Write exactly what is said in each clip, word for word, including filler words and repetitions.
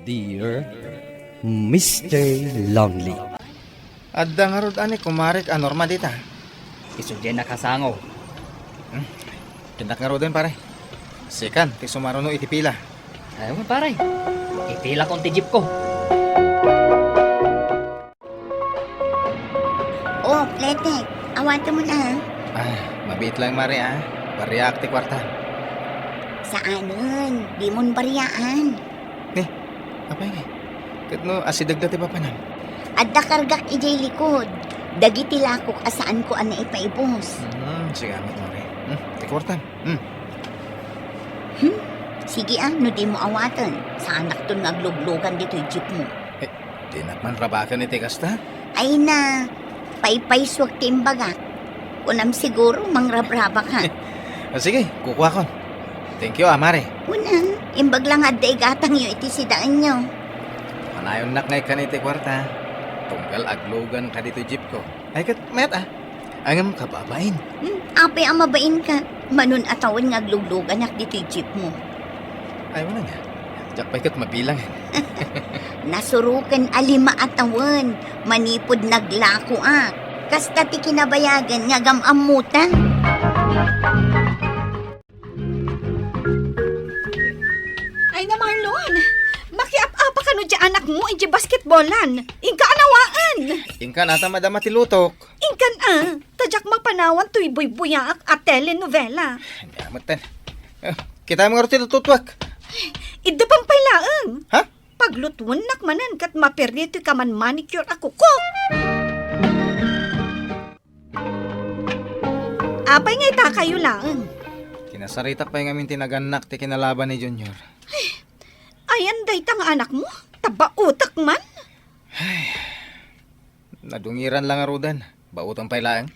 Dear Mister Lonely. Adda ngarud a ni kumarek a Norma dita. Isu diay nakasango. Hmm. Dinak ngaruden, pare. Sikan ti sumaruno iti pila. Ay, pare. Ipilakon ti jeep ko. Oh, Kletek, awatem man, ah. Ah, mabiit lang, Mare, ah. Bariaak ti kuarta. Saanen, dimon bariaan. Ni, apay ngay? Ket no asidegda ti papanam? Adda kargak idiay likod. Dagiti lakok a saanko a naipaibus. Hmm, sigamet, Mare. Hmm, ti kuartam. Hmm. Hmm? Sige, ah, no dimo awaten, saanakton nga agluglugan ditoy jeepmo. Eh, dinak man rabaken iti kasta? Ay na, paypaysuak ti imbagak. Kunam siguro, mangrabrabaka. Ah, sige, kukuakon. Thank you, ah, Mare. Una, imbag la nga adda igatangyo iti sidaenyo. Kanayonnak ngay kani ti kuarta. Tunggal aglugan ka ditoy jeepko. Ay, ket mayat, ah. Ngem kababain. Hmm, apay a mabainka? Manon a tawen nga aglugluganak ditoy jeepmo. Ay, wala nga. Diak pay ket mabilang. Nasuroken a lima a tawen manipud naglakoak. Kasta ti kinabayagan nga agam-ammotan. Ay na, Marlon! Makiap-apa kano di anakmo iti basketballan. Inka anawaen! Inka nata madama ti lutok. Inkan a, ta diak mapanawan toy buybuyaak a telenovela. Ania met ten. Eh, kitaem ngarud ti lututuak. Idda pampay laeng. Ha? Paglutuennak manen ket maperdi toy kaman manicure a kuko. Apay nga itakayo laeng? Kinasaritak pay ngamin ti nagannak ti kinalaban ni Junior. Ayan dayta nga anakmo? Tabaotek man? Nadungiran la ngaruden. Baoten pay laeng.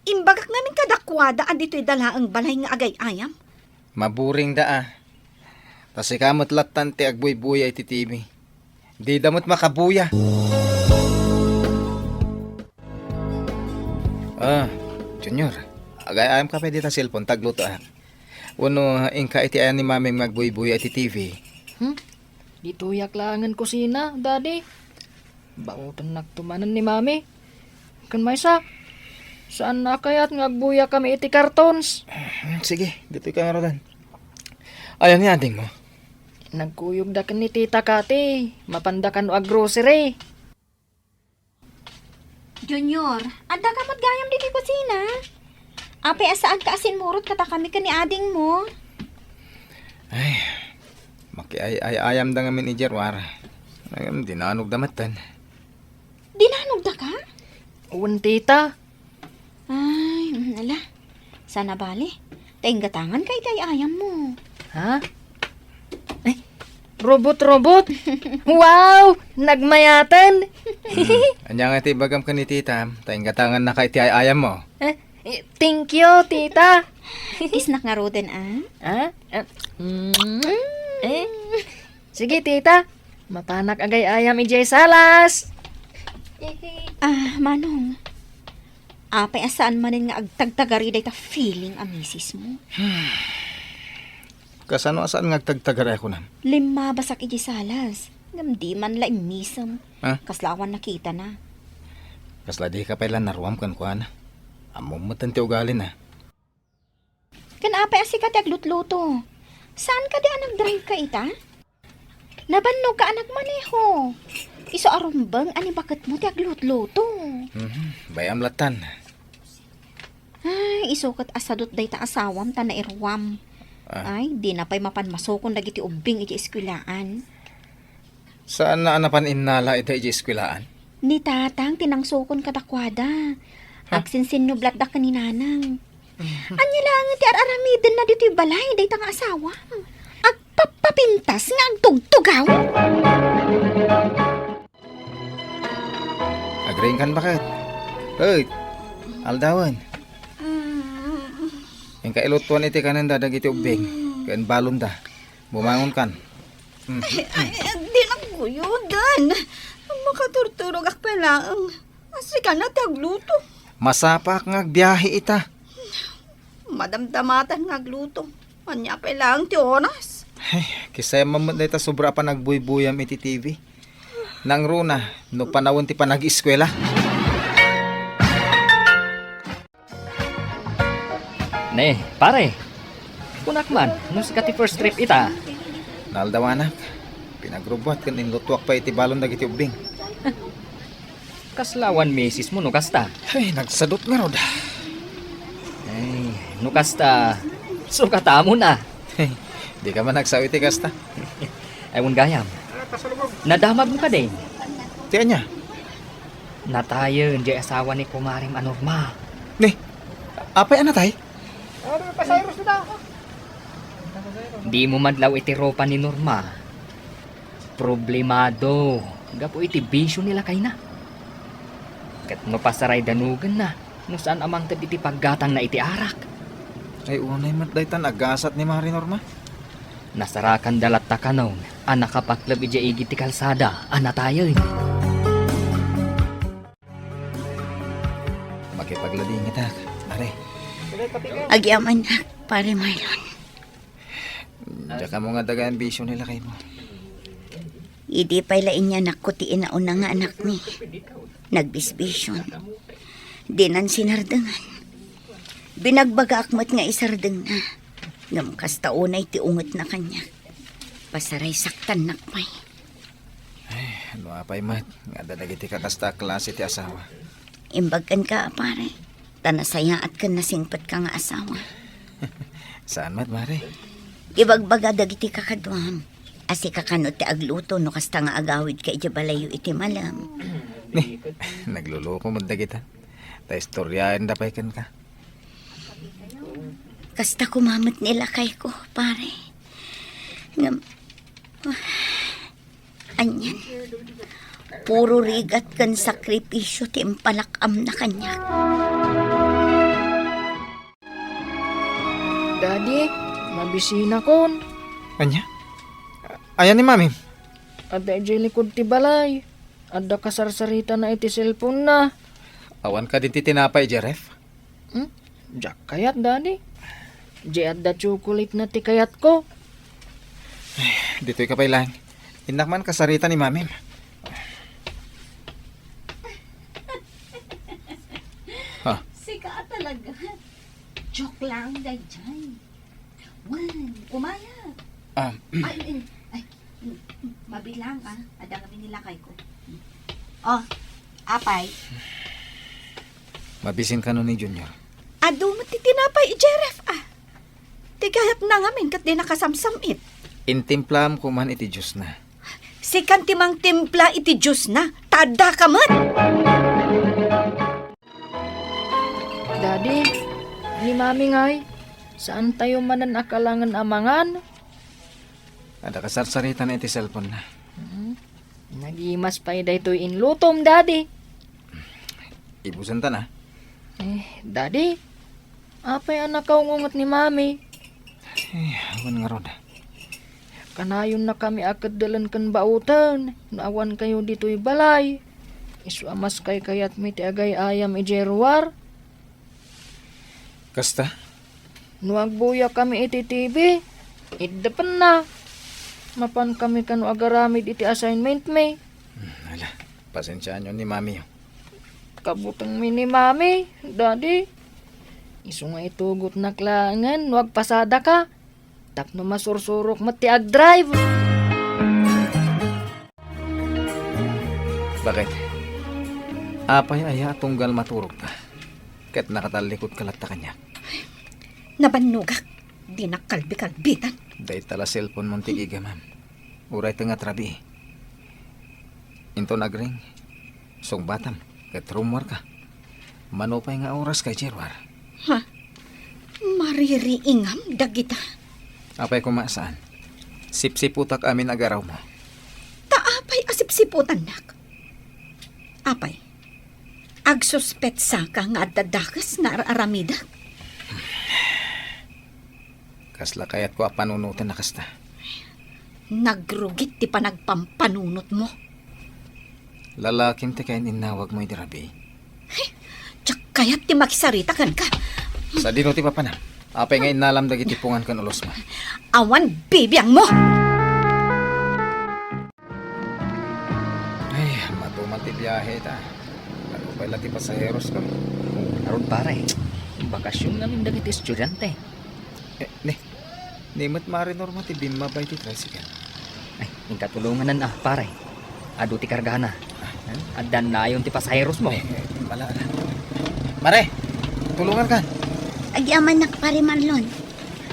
Imbagak ngamin kadakuada a ditoy da laeng balay nga agay-ayam. Maburingda a. Ta sika met lattan ti agbuybuya iti T V. Dida met makabuya. Ah, Junior, agay-ayamka pay dita cellphone, taglutoak. Wenno inka iti ayan ni Mamim nga agbuybuya iti T V? Hmm? Ditoyak laengen kusina, Daddy. Baotennakto manen ni Mami. Ken maysa, saan a kayat nga agbuyakami iti cartons? Hmm, sige, ditoyka ngaruden. Ayan ni adingmo? Nagkuyogda ken ni Tita Kati, mapanda kano aggrocery. Junior, adda ka met gayam ditoy kusina? Apay a saanka a simmurot kadakami ken ni adingmo? Ay, makiay-ay-ayamda ngamin idiay ruar. Ngem dinanogda metten. Dinanogdaka? Wen, tita. Ay, mm, ala. Saan a bale. Ta inggatanganka iti ay-ayammo. Ha? Ay, robot-robot? Wow! Nagmayaten! Hmm. Ania nga ti ibagam ken ni tita, ta inggatangannaka iti ay-ayammo? Eh, eh, thank you, tita. Isnak ngaruden, ah? Ah? Ah, mm, eh? Sige, tita. Mapanak agay-ayam idiay salas. Ah, Manong. Apay a saan manen nga agtagtagari dayta feeling a misismo? Kasano a saan nga agtagtagari a kunam? Limmabasak idiay salas. Ngem di man la immisem. Ha? Kasla awan nakitana. Kasla dika pay la naruam kenkuana. Ammom metten ti ugalina. Ken apay a sika ti aglutluto? Saan kadi a nagdrive ka ita? Nabannogka a nagmaneho. Isu a rumbeng a ni baketmo ti aglutluto. Mhm, bay-am lattan. Ay, isu ket a sadut dayta asawam ta nairuam. Ah. Ay, dina pay mapan masukon dagiti ubbing iti eskuelaan. Saanna a napan innala ita idiay eskuelaan? Ni Tatang ti nangsukon kadakuada. Ha? Agsinsinnublatda ken ni Nanang. Ania laengen ti ar-aramidenna ditoy balay dayta nga asawa? Agpapapintas nga agtugtugaw? Agriingkan baket. Hoy, aldawen. Inka ilutuan iti kanenda dagiti ubbing ken balonda. Bumangonkan. Mm. Ay, ay, ay, di nagguyodan. Makaturturogak pay laeng. Sika na ti agluto. Masapak nga agbiahe ita. Madamdamatan nga agluto. Ania pay laeng ti oras? Ay, kisayam met dayta sobra a panagbuybuyam iti T V. Nangruna, no panawen ti panag-eskuela. Ne, pare. Kunak man, no sika ti first trip ita. Naaldawanak. Pinagrubbuat ken inlutuak pay iti balon dagiti ubbing. Kasla awan misis mo no kasta? Ay, nagsadut ngarud. Ay, no kasta, sukatamo na. Ay, di ka man nagsao iti kasta. Ay, wen gayam. Nadamag mo kadi? Ti ania? Natayen diay asawa ni kumarem a Norma. Ni, apay a natay? Di mo madlaw iti rupa ni Norma. Problemado gapu iti bisio ni lakayna. Ket no pasaray danugenna, no saan a mangted iti paggatangna iti arak. Ay, unay met daytan agasat ni Mari Norma. Nasarakanda latta kanon a nakapakleb idiay igid ti kalsada a natayen. Makipagladingitak, are. Agyamanak, Pare Marlon. Diak ammo nga daga ang bisyo ni lakay mo. Idi pay la inyanakko ti inauna nga anakmi, nagbisbision. Dinan sinardengan. Binagbagaak met nga isardengna. Ngem kasta unay ti ungetna kaniak. Pasaray saktannak pay. Ay, no apay met nga adda dagiti kakasta a klase ti asawa. Imbag kenka a pare, ta nasayaat ken nasingpetka nga asawa. Saan met, Mare? Ibagbaga dagiti kakaduam a sika kano ti agluto no kasta nga agawidka idiay balayyo iti malem. Ni, nagluluko met dagita. Ta istoryaenda pay kenka. Kasta koma met ni lakayko, pare. Ngem, anian, puro rigat ken sakripisyo ti impalak-amna kaniak. Daddy, mabisinakon. Ania? Ayan ni Mami? Adda idiay likud ti balay. Adda kasarsaritana iti cellphone-na. Awan kadi ti tinapay idiay ref? Hmm? Diak kayat, Daddy. Di adda chocolate-na ti kayatko. Ditoy ka pay lang. Innak man kasarita ni Mamim. Ha? Sika a talaga. Joke lang, daydiay. Wen, kumaya. Ah. Ay, ay, ay, mabilang, ah. Adda kami ni lakayko. Oh, apay. Mabisin kano ni Junior? Adu met ti tinapay idiay ref, ah. Ti kayatna ngamin ket di nakasamsam-it. Intimplaam koma iti juice-na. Sikan ti mangtimpla iti juice-na. Ta addaka met. Daddy, ni Mami ngay, saantayo manen a kalangen a mangan? Adda kasarsaritana iti cellphone-na. Hmm. Nagimas pay daytoy inlutom, Daddy. Ibusenta na. Eh, Daddy, apay a nakaungunget ni Mami? Eh, awan ngarud. Kanayonnakami a keddelen ken baoten no awankayo ditoy balay. Isu a maskaykayatmi ti agay-ayam idiay ruar. Kasta? No agbuyakami iti T V, iddepenna. Mapankami kano agaramid iti assignment-mi. Hmm, ala, pasensiaanyo ni Mami. Kabutengmi ni Mami, Daddy. Isu nga itugotnak laengen no agpasadaka. Tapno masursurok met ti agdrive. Bakit? Apay aya a tunggal maturogka? Ket nakatallikudka latta kaniak. Nabannogak. Dinak kalbikalbitan. Dayta la cellphone-mon ti gigamam. Uray tengnga ti rabii. Inton agring, sungbatam ket rummuarka. Mano pay nga oras kay Gerwar? Ha? Maririingam dagita? Apay koma saan? Sipsiputak amin agarawmo. Ta apay a sipsiputannak? Apay, agsuspetsaka nga adda dakes nga ar-aramidak? Kasla kayatko a panunoten a kasta. Nagrugit ti panagpampanunotmo. Lalakim ti kain-innawagmo idi rabii. Diak kayat ti makisarita kenka. Sadino ti papanam? Apay nga innalam dagiti pungan ken ulos mo? Awan bibiangmo! Ay, matuman ti biahe ta. Ano pay la ti pasaheros ko? Ngarud, pare, bakasyon ngamin dagiti estudiante. Eh, ni, ni met Mare Norma ti bimmaba iti tricycle. Ay, inka tulonganan, ah, pare. Adu ti kargana. Ah, eh? Addan nayon ti pasaheros mo. Eh, eh, wala, wala. Mare, tulongan ka. Agyamanak, Pare Marlon.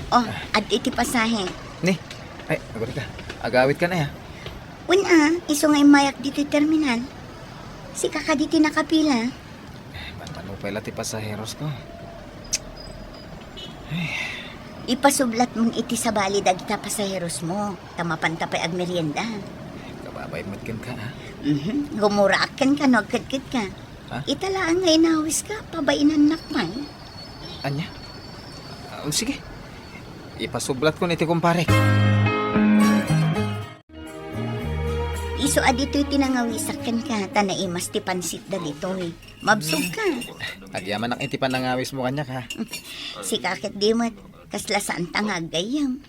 Oh, adda iti pasahe. Ni, ay, agurika. Agawid ka na, ya. Wen a, isu nga immayak ditoy terminal. Sika kadi ti nakapila. Eh, manmanupay la ti pasaheros ko. Ipasublatmon iti sabali dagita pasaheros mo, ta mapanta pay agmerienda. Kababay met kenka, ha? Mhm. Gumuraak kenka no agkedkedka. Ha? Ita laeng nga inawiska, pabainannak pay. Ania? Ah, sige. Ipasublatkon iti kumparek. Isu a ditoy ti nangawisak kenka, ta naimas ti pansitda ditoy. Mabsogka. Agyamanak iti panangawis mo kaniak, ha? Sika ket di met, kasla saan ta nga aggayyem.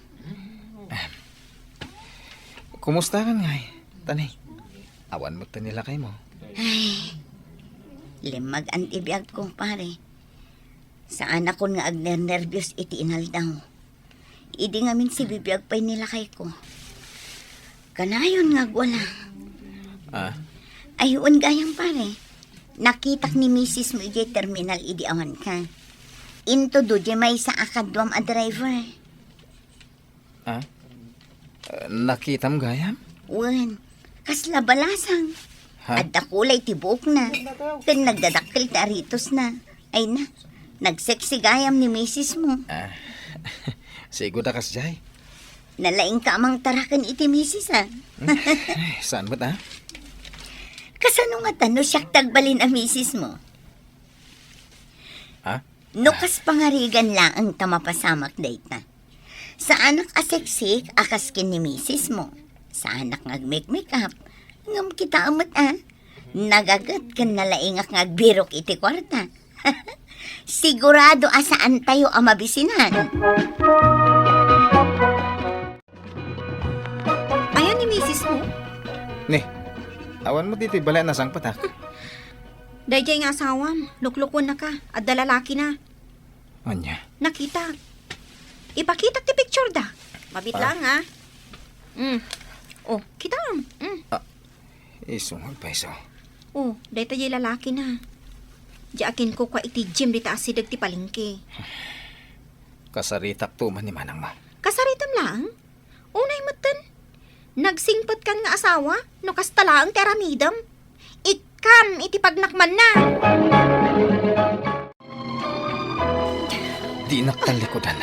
Kumusta kan ngay, Tani? Awan met ti nilakay mo. Ay, limmagan ti biag ko, pare. Saanakon nga agnernerbios iti inaldaw. Idi ngamin sibibiag pay ni lakayko. Kanayon nga agwala. Ah? Ay, wen gayam, pare. Nakitak ni misis mo idiay terminal idi awanka. Intudo diay maysa a kaduam a driver. Ah? Eh, nakitam gayam? Wen, kasla balasang. Ha? Adda kulay ti buokna. Ken nagdadakkel ti aritosna. Ay na, nagseksi gayam ni misis mo. Ah, sigo da kasdiay. Nalaingka a mangtaraken iti misis, ah. Hmm? Ay, saan met, ah? Kasano ngata no siak ti agbalin a misis mo? Ha? No kas pangarigan laeng ta mapasamak dayta. Saanak a seksik a kas ken ni misis mo. Saanak nga agmekmekap. Ngem kitaem met, a, nagaget ken nalaingak nga agbirok iti kuarta. Sigurado a saantayo a mabisinan. Ayan ni misis mo? Ni, awan mo ditoy balay a nasangpetak. Daydiay nga asawam, luklukuennaka, adda lalakina. Ania? Nakitak. Ipakitak ti picture da. Mabit Ah. lang, ah. Mm. Oh, kitam. Mm. Ah, isu nga agpayso. Oh, dayta diay lalakina. Diay akinkukua iti gym dita asideg ti palengke. Kasaritak to man ni manang mo. Kasaritam laeng? Unay metten, nagsingpetkan nga asawa, no kasta laeng ti aramidem. Ikkam iti pagnakmanna. Dinak tallikudan.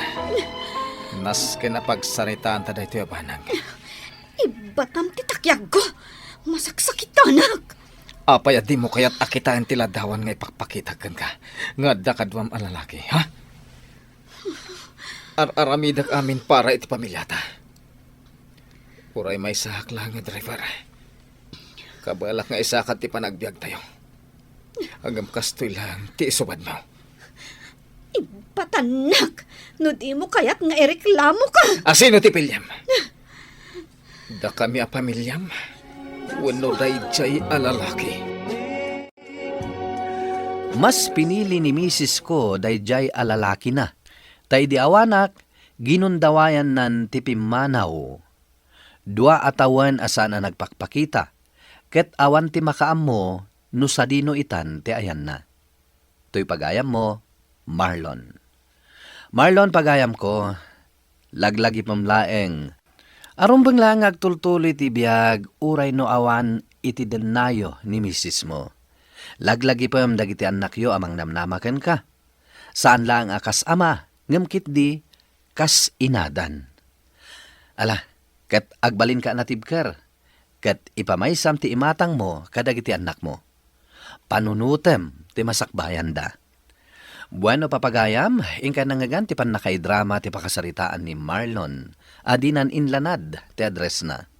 Nasken a pagsaritaan ta daytoy a banag. Ibbatam ti takyagko. Masaksakitanak. Apay a dimo kayat a kitaen ti ladawan nga ipakpakitak kenka nga adda kaduam a lalaki, ha? Ar-aramidek amin para iti pamiliata. Uray maysaak laeng nga driver. Kabalak nga isakat ti panagbiagtayo. Ngem kastoy laeng ti isubadmo. Ibatannak! No dimo kayat nga ireklamoka! A sino ti piliem? Dakami a pamiliam? Wenno daydiay a lalaki? Mas pinili ni misis ko daydiay a lalakina, ta idi awanak, ginundawayannan ti pimmanaw. Dua a tawen a saan a nagpakpakita, ket awan ti makaammo no sadino itan ti ayanna. Toy pagayammo, Marlon. Marlon, pagayamko, laglagipem laeng. Arumbeng laeng nga agtultuloy ti biag uray no awan iti dennayo ni misismo. Laglagipem dagiti annakyo a mangnamnama kenka. Saan laeng a kas ama, ngem ketdi kas inadan. Ala, ket agbalinka a natibker, ket ipamaysam ti imatangmo kadagiti annakmo. Panunotem ti masakbayanda. Bueno, papagayam, inka nangngegan ti pannakaidrama ti pakasaritaan ni Marlon a dinan inlanad ti addressna.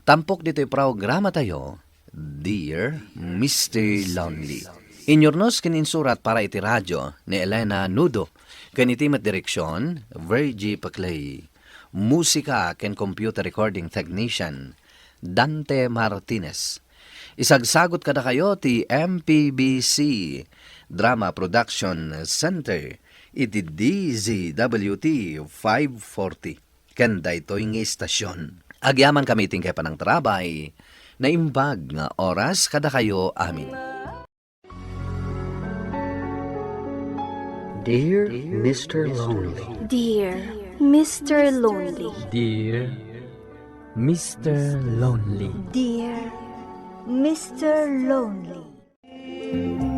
Tampok ditoy programatayo, Dear Mister Lonely. Inyurnos ken insurat para iti radio ni Elena Nudo, ken iti met direksion, Virgie Paclay. Musika ken computer recording technician, Dante Martinez. Isagsagut kadakayo ti M P B C Drama Production Center iti D Z W T five forty. Ken daytoy nga istasion. Agyamankami iti inkay panangtarabay, naimbag nga oras kadakayo amin. Dear Mister Lonely. Dear Mister Lonely. Dear Mister Lonely. Dear Mister Lonely.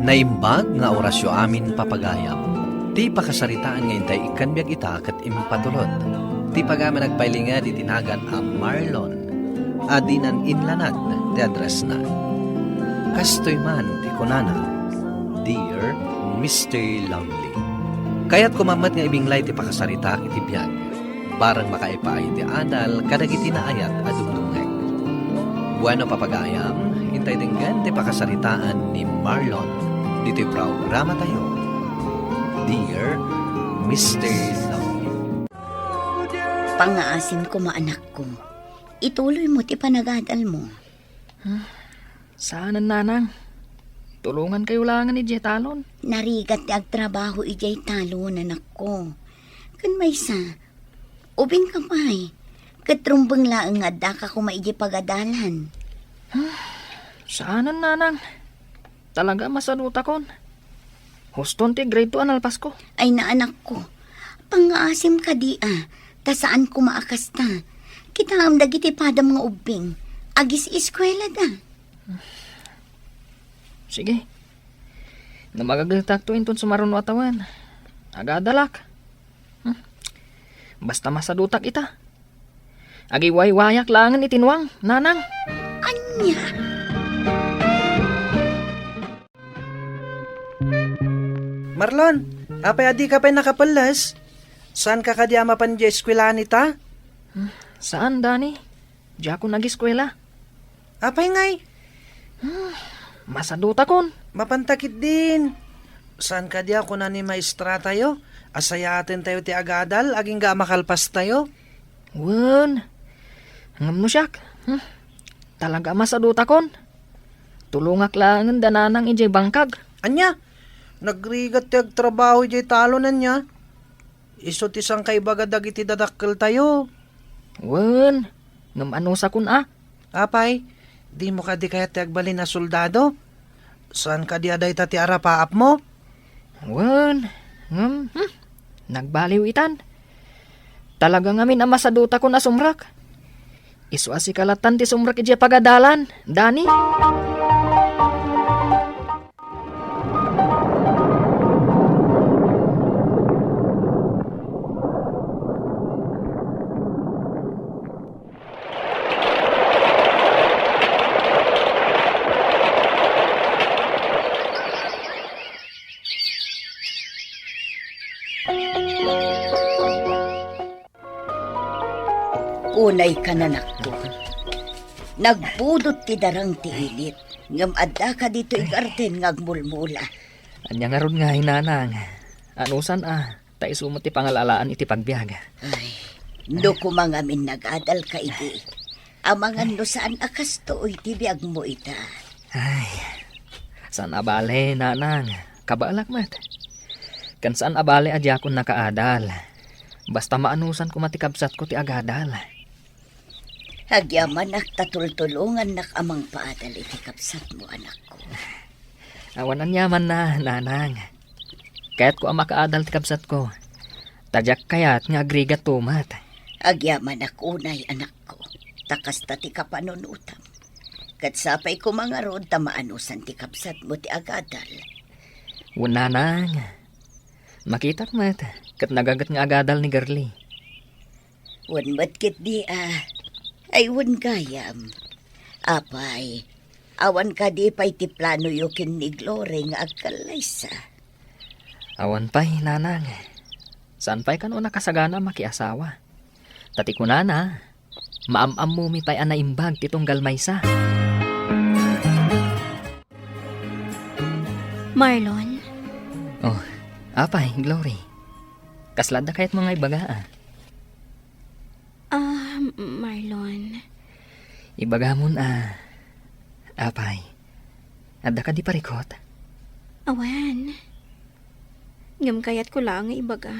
Naimbag nga orasyo amin, papagayam. Ti pakasaritaan nga intay ikkanbiag ita ket impatulod. Ti pagamin agpailinged iti nagan a Marlon a dinan inlanad ti addressna. Kastoy man ti kunana, "Dear Mister Lonely." Kayatko man met nga ibinglay ti pakasaritaak iti biag. Bareng makaipaay ti adal kadagiti naayat a dumdumngeg. Bueno, papagayam, intay denggen ti pakasaritaan ni Marlon ditoy programatayo, Dear Mister Lonely. Pangngaasim koma, anakko. Ituloy mo ti panagadal mo. Saanen, nanang. Tulongan kayo laengen idiay talon. Narigat ti agtrabaho idiay talon, anakko. Ken maysa, ubing ka pay. Ket rumbeng laeng nga addaka koma idiay pagadalan. Saanen, nanang. Talaga masadutakon. Huston ti grade two a nalpasko. Ay, anakko. Pangngaasim kadi a. Ta saan koma a kasta. Kitaem dagiti padam nga ubbing. Agis-eskuelada. Sige. No magagetakto inton sumaruno a tawen, agadalak. Hmm. Basta masadutak ita. Agiwaywayak laengen iti nuang, nanang. Ania? Marlon, apay a dika pay nakapelles? Saanka kadi a mapan idiay eskuelaan ita? Hmm, saan, Dani. Diakon ageskuela. Apay ngay? Hmm, masadutakon. Mapanta ketdin. Saan kadi a kuna ni maestratayo a sayaatentayo ti agadal agingga a makalpastayo? Wen. Ngem no siak, hmm, talaga a masadutakon. Tulongak laengen da nanang idiay bangkag. Ania? Nagrigat ti agtrabaho idiay talon, ania? Isu ti sangkaibaga dagiti dadakkeltayo. Wen, ngem anusakon a. Apay, dimo kadi kayat ti agbalin a soldado? Saan kadi a dayta ti arapaapmo? Wen, ngem, hmm, nagbaliw itan. Talaga ngamin a masadutakon a sumrek. Isu a sika lattan ti sumrek idiay pagadalan, Dani. Unay ka, anakko. Nagbudot ti darang ti init, ngem addaka ditoy garden nga agmulmula. Ania ngarud ngay, nanang? Anusan a, ta isu met ti pangalalaan iti pagbiag. Ay, no koma ngamin nagadal ka idi, amangan no saan a kastoy ti biagmo ita. Ay, saan a bale, nanang. Kabaelak met. Ken saan a bale a diakon nakaadal. Basta maanusan koma ti kabsatko ti agadal. Agyamanak ta tultulongannak a mangpaadal iti kabsatmo, anakko. Awan aniamanna, nanang. Kayatko a makaadal ti kabsatko. Ta diak kayat nga agrigatto met. Agyamanak unay, anakko. Ta kasta ti kapanunotam. Ket sapay koma ngarud ta maanusan ti kabsatmo ti agadal. Wen, nanang. Makitak met, ket nagaget nga agadal ni Gerli. Wen met ketdi a. Ay, wen gayam. Apay, awan kadi pay ti planoyo ken ni Glory nga agkallaysa? Awan pay, nanang. Saan pay kano a nakasagana a makiasawa? Ta ti kunana, maam-ammomi pay a naimbag ti tunggal maysa. Marlon. Oh, apay, Glory. Kasla adda kayatmo nga ibaga, a? Ah, Marlon. Ibagamon, a, apay. Adda kadi parikut? Awan. Ngem kayatko laeng nga ibaga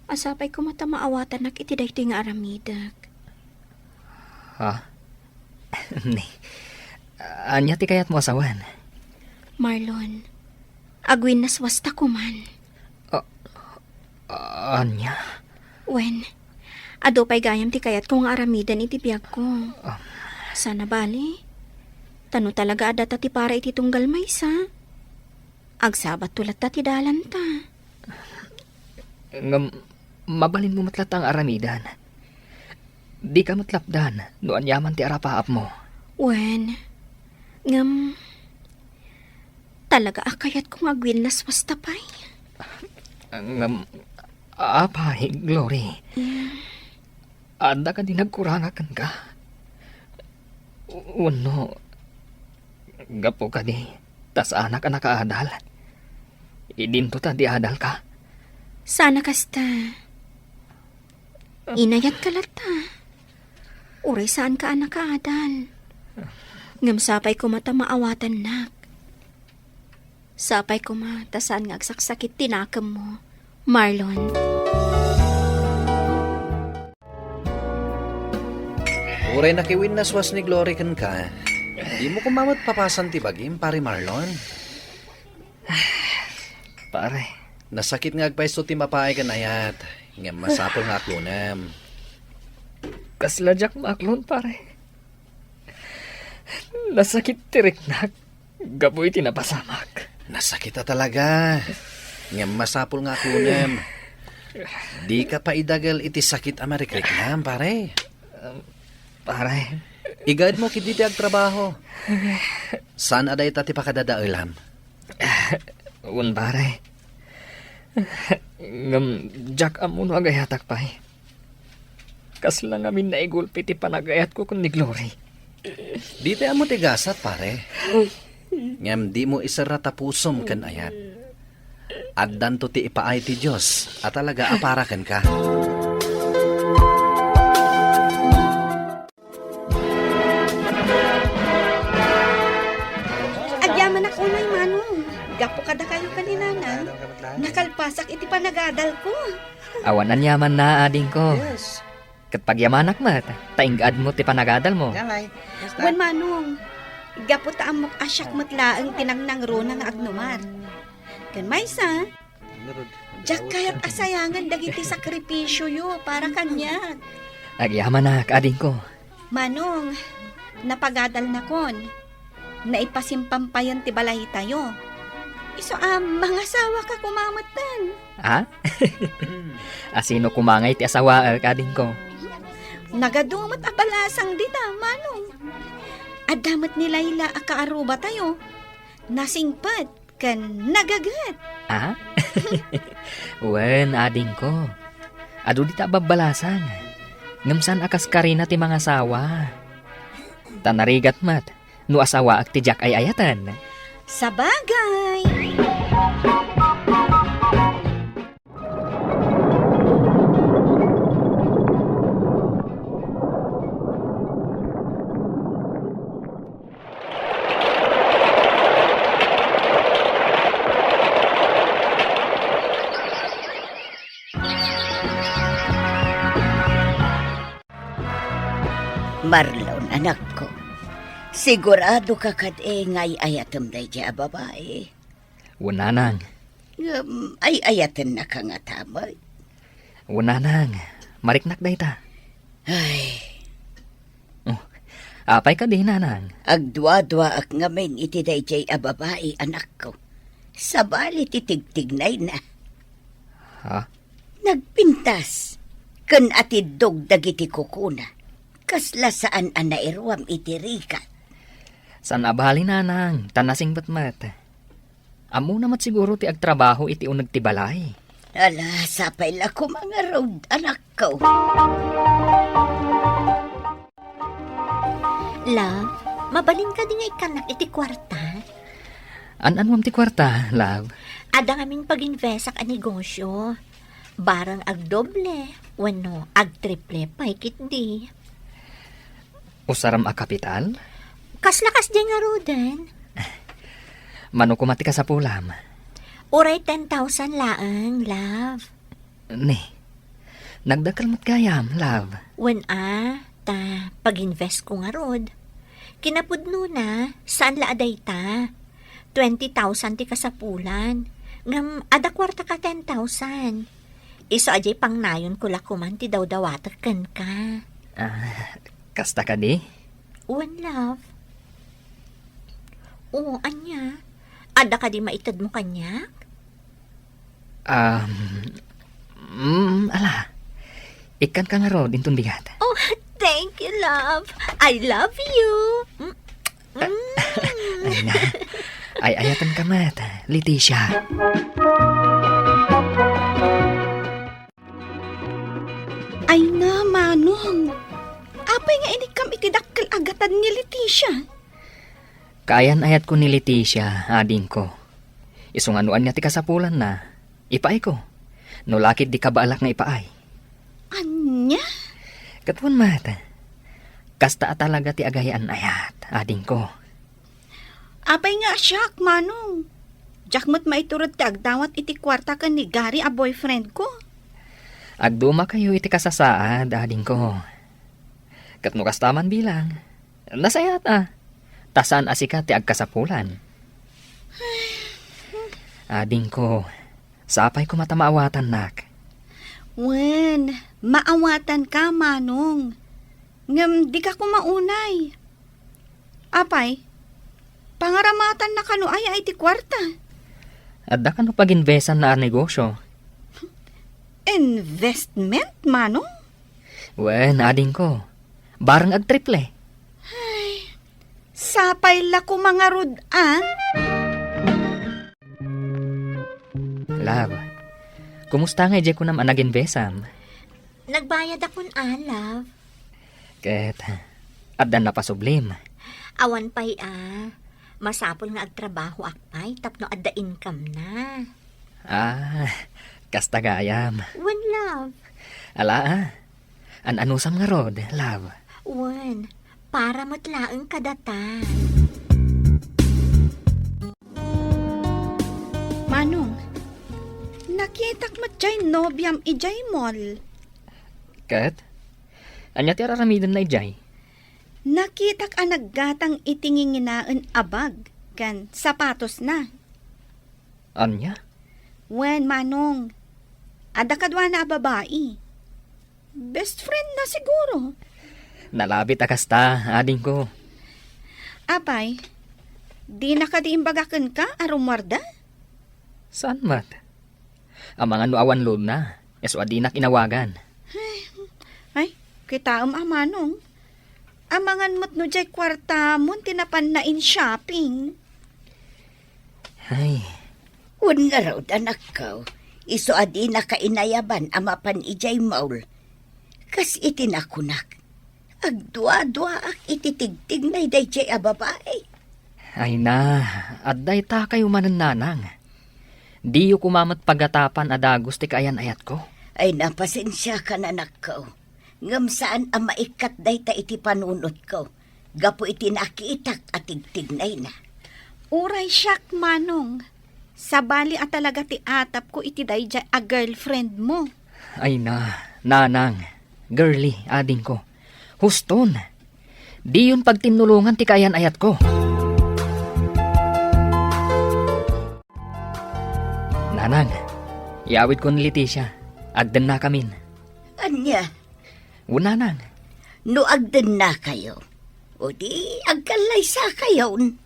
a sapay koma ta maawatannak iti daytoy nga aramidek. Ha? Ni, ania ti kayatmo a sawen? Marlon, agwinnaswasta koman. A-, ania? Wen, adu pay gayam ti kayatko nga aramiden iti biagko. Ah. Saan a bali? Ta no talaga a data ti para iti tunggal maysa, agsabatto latta ti dalanta. Ngem, mabalinmo met latta nga aramiden. Dika met lapdan no aniaman ti arapaapmo. Wen, ngem, talaga a kayatko nga agwinnaswasta pay. Ngem, apay, Glory. Yeah. Adda kadi nagkurangak kenka? Wenno, gapu kadi ta saanak a nakaadal? Idinto ta di adalka? Saan a kasta. Inayatka latta. Uray saanka a nakaadal. Ngem sapay koma ta maawatannak. Sapay koma ta saan nga agsaksakit ti nakemmo, Marlon. Uray nakiwinnaswas ni Glory kenka, dimo koma met papasan ti bagim, Pare Marlon? Pare. Nasakit nga agpayso ti mapaay ken ayat, ngem masapul nga aklonem. Kasla diak maaklon, pare. Nasakit ti riknak gapu iti napasamak. Nasakit a talaga. Ngem masapul nga aklonem. Dika pay idagel iti sakit a marikriknam, pare. Pare. Igaedmo ketdi ti agtrabaho. Saan a dayta ti pakadadaelam? Wen, pare. Ngem diak ammo no agayatak pay. Kasla ngamin naigulpi ti panagayatko ken ni Glory. Ditay ammo ti gasat, pare. Ngem dimo iserra ta pusom ken ayat. Addanto ti ipaay ti Dios a talaga a para kenka. Agyamanak unay, Manong. Gapu kadakayo ken ni Nanang, nakalpasak iti panagadalko. Awan aniamanna, adingko. Yes. Ket pagyamanak met, ta ingaadmo ti panagadalmo. Wen, Manong. Gapu ta ammok a siak met laeng ti nangnangruna nga agnumar. Ken maysa, diak kayat a sayangen dagiti sakripisioyo para kaniak. Agyamanak, adingko. Manong, napagadalnakon. Naipasimpampayen ti balaytayo. Isu a mangasawaka koma metten. Ha? A sino koma ngay ti asawaek, adingko? Nagadu met a balasang dita, Manong. Adda met ni Laila a kaarrubatayo. Nasingpet ken nagaget. Ah? Wen, adingko. Adu dita a babbalasang. Ngem saan a kas karina ti mangasawa. Ta narigat met no asawaak ti diak ay-ayaten. Sabagay! Marlon, anakko, sigurado ka kadi nga ay-ayatem daydiay a babai? Wen, nanang. Ngem, ay-ayatennaka ngata met? Wen, nanang. Mariknak dayta. Ay. Oh, apay kadi, nanang? Agduaduaak ngamin iti daydiay a babai, anakko. Sabali ti tigtignayna. Ha? Nagpintas ken atiddog dagiti kukuna. Kasla saan a nairuam iti rigat. Saan a bali, nanang, ta nasingpet met. Ammona met siguro ti agtrabaho iti uneg ti balay. Ala, sapay la koma ngarud, anakko. Love, mabalin kadi nga ikkannak iti kuarta? An-anuam ti kuarta, love? Adda ngamin pag-investak a negosyo. Bareng agdoble, wenno agtriple pay ketdi. Usaram a kapital? Kasla kasdiay ngaruden. Mano koma ti kasapulam? Uray ten thousand laeng, love. Ni, nagdakkel met gayam, love. Wen a, ta pag-investko ngarud. Kinapudnona, saan la a dayta. Twenty thousand ti kasapulan. Ngem adda kuartaka ten thousand. Isu a diay pangnayonko la koman ti dawdawatek kenka. Ah, kasta kadi? Wen, love. O, ania? Adda kadi maitedmo kaniak? Um, mm, ala. Ikkanka ngarud inton bigat. Oh, thank you, love. I love you. Mm, mm. Ay na. Ay, ayatenka met, Leticia. Ay na, Manong. Apay nga inikkam iti dakkel a gatad ni Leticia? Kaayan-ayatko ni Leticia, adingko. Isu nga no ania ti kasapulanna, ipaayko. No la ketdi kabaalak nga ipaay. Ania? Ket wen met, kasta a talaga ti agayan-ayat, adingko. Apay nga siak, Manong? Diak met maiturod ti agdawat iti kuarta ken ni Gary a boyfriend ko. Agdumakayo iti kasasaad, adingko. Ket no kasta man bilang, nasayaat a. Ta saan a sika ti agkasapulan. Adingko, sapay koma ta maawatannak. Wen, maawatanka, Manong. Ngem dika koma unay. Apay, pangaramatanna kano aya iti kuarta? Adda kano pag-investanna a negosyo? Investment, Manong? Wen, adingko. Bareng agtriple. Ay, sapay la koma ngarud a. Love, kumusta nga idiay kunam a nag-investam? Nagbayadakon a, love. Ket adda napasublim? Awan pay a. Masapul nga agtrabahoak pay tapno adda income na. Ah, kasta gayam. Wen, love. Ala a. An-anusam ngarud, love? Wen, para met laeng kadata. Manong, nakitak met jay nobiam ijay mall. Ket? Ania ti ar-aramidenna ijay? Nakitak a naggatang iti nginginaen a bag ken sapatosna. Ania? Wen, Manong. Adda kaduana a babai. Best friend na siguro. Nalabit a kasta, adingko. Apay, dina kadi imbaga kenka a rummuarda? Saan met? Amangan no awan loadna, isu a dinak inawagan. Ay, kitaem a, Manong. Amangan met no jay kuartamon ti napanna in shopping. Ay. Wen ngarud, anakko, isu a dinaka inayaban a mapan ijay mall. Kas iti nakunak, agduaduaak iti tigtignay dayjay a babai. Ay na, adda itakayo manen, nanang. Diyo koma met pagatapan a dagus ti kaayan-ayatko. Ay na, pasensiakan, anakko. Ngem saan a maikkat dayta iti panunotko, gapu iti nakitak a tigtignayna. Uray siak, Manong. Sabali a talaga ti atapko iti dayjay a girlfriend mo. Ay na, nanang, girly, adingko. Huston, diyon pagtinnulongan ti kaayan-ayatko. Nanang, iyawidko ni Leticia. Agdennakamin. Ania? Wen, nanang. No agdennakayo, o di agkallaysakayon.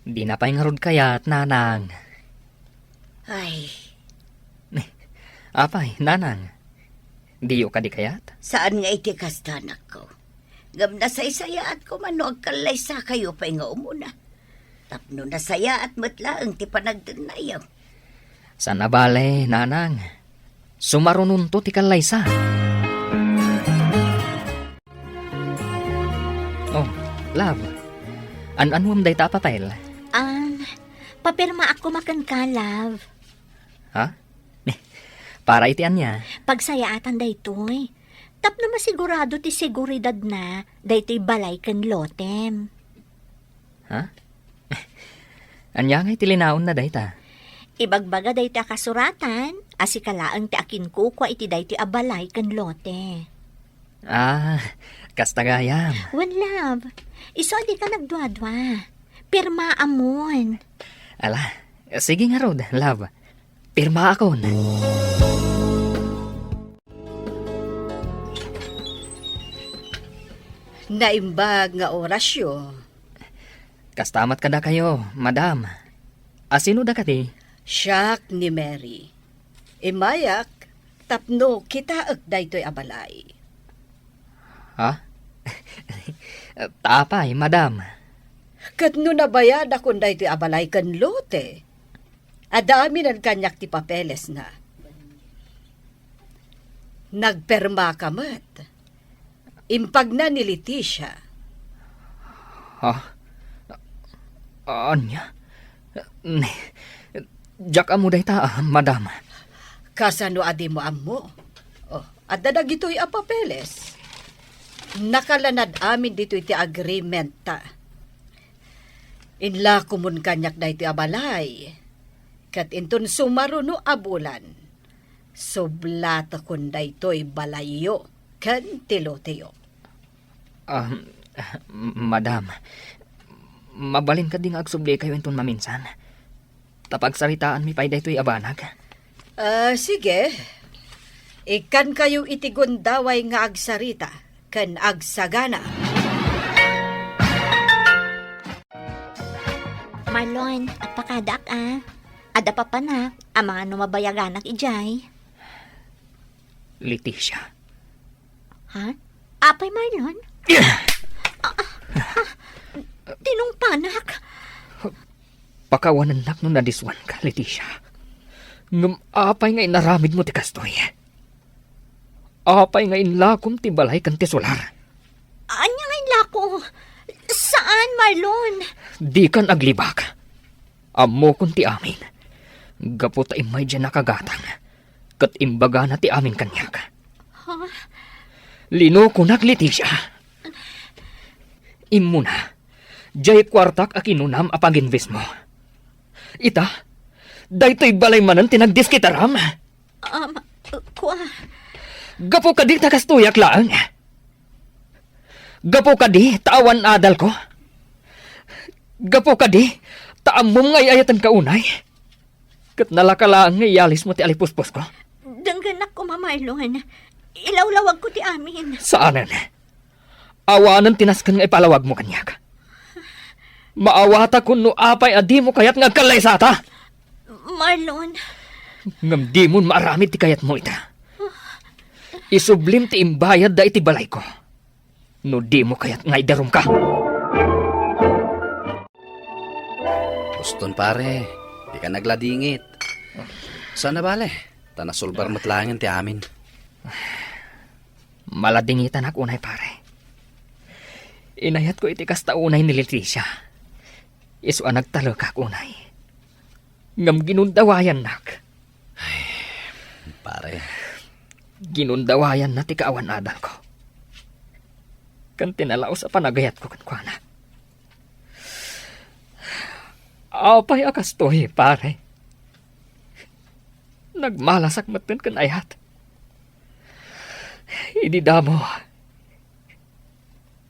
Dina pay ngarud kayat, nanang. Ay. Apay, nanang? Diyo kadi kayat? Saan nga iti kasta, anakko. Ngem nasaysayaat koma no agkallaysakayo pay nga umuna. Tapno nasayaat met laeng ti panagdennayo. Saan a bale, nanang. Sumarunonto ti kallaysa. Oh, love. An-anuem dayta a papel? Ah, Papirmaak koma kenka, love. Ha? Para iti ania? Pagsayaatan daytoy. Tapno masigurado ti seguridadna daytoy balay ken lotem. Ha? Ania ngay ti linaonna dayta? Ibagbaga daytoy a kasuratan a sika laeng ti akinkukua iti daytoy a balay ken lote. Ah, kasta gayam. Wen, love. Isu a dika nagduadua. Pirmaamon. Ala, sige ngarud, love. Pirmaakon. Naimbag nga orasyo. Kasta met kadakayo, madam. Asino da kadi? Siak ni Mary. Immayak tapno kitaek daytoy a balay. Ha? Ta apay, madam? Ket no nabayadakon daytoy a balay ken lote, adda aminen kaniak ti papelesna. Nagpermaka met. Impagna ni Leticia. Ha? Ania? Ne, diak ammo dayta, ah, madam. Kasano a dimo ammo? Oh, adda dagitoy a papeles. Nakalanad amin ditoy ti agreement ta. Inlakomon kaniak daytoy a balay. Ket inton sumaruno a bulan, sublatakon daytoy balayyo ken ti loteyo. Ah, madam, mabalin kadi nga agsublikayo inton maminsan? Ta pagsaritaanmi pay daytoy a banag. Ah, sige. Ikkankayo iti gundaway nga agsarita ken agsagana. Marlon, agpakadaak a. Adda papanak, amangan no mabayaganak idiay. Leticia. Ha? Apay, Marlon? Ah, ah, ah, tinungpanak. Pakawanennak no nadiswanka, Leticia. Ngem apay nga inaramidmo ti kastoy? Apay nga inlakom ti balay ken ti solar? Ania nga inlako? Saan, Marlon? Dikan aglibak. Ammokon ti amin. Gapu ta immay diay nakagatang, ket imbagana ti amin kaniak. Ha? Linokonak, Leticia. Immuna, diay kuartak a kinunam a pag-investmo. Ita, daytoy balay manen ti nagdiskitaram. Um, kua. Gapu kadi ta kastoyak laeng? Gapu kadi ta awan adalko? Gapu kadi ta ammom nga ay-ayatenka unay? Ket nalaka laeng nga iyalismo ti alipuspusko? Denggenak koma, Marlon. Ilawlawagko ti amin. Saanen. Awanen ti nasken nga ipalawagmo kaniak. Maawatakon no apay a dimo kayat nga agkallaysata. Marlon. Ngem dimon maaramid ti kayatmo ita. Isublim ti imbayadda iti balayko. No dimo kayat nga idarumka. Uston, pare, dika nagladingit. Saan a bale, ta nasolbar met laengen ti amin. Maladingitanak unay, pare. Inayatko iti kasta unay ni Leticia. Isu a nagtalekak unay. Ngem ginundawayannak. Ay, pare. Ginundawayanna ti kaawan-adalko. Ken ti nalaus a panagayatko kenkuana. Apay a kastoy, pare? Nagmalasak metten ken ayat. Idi damo,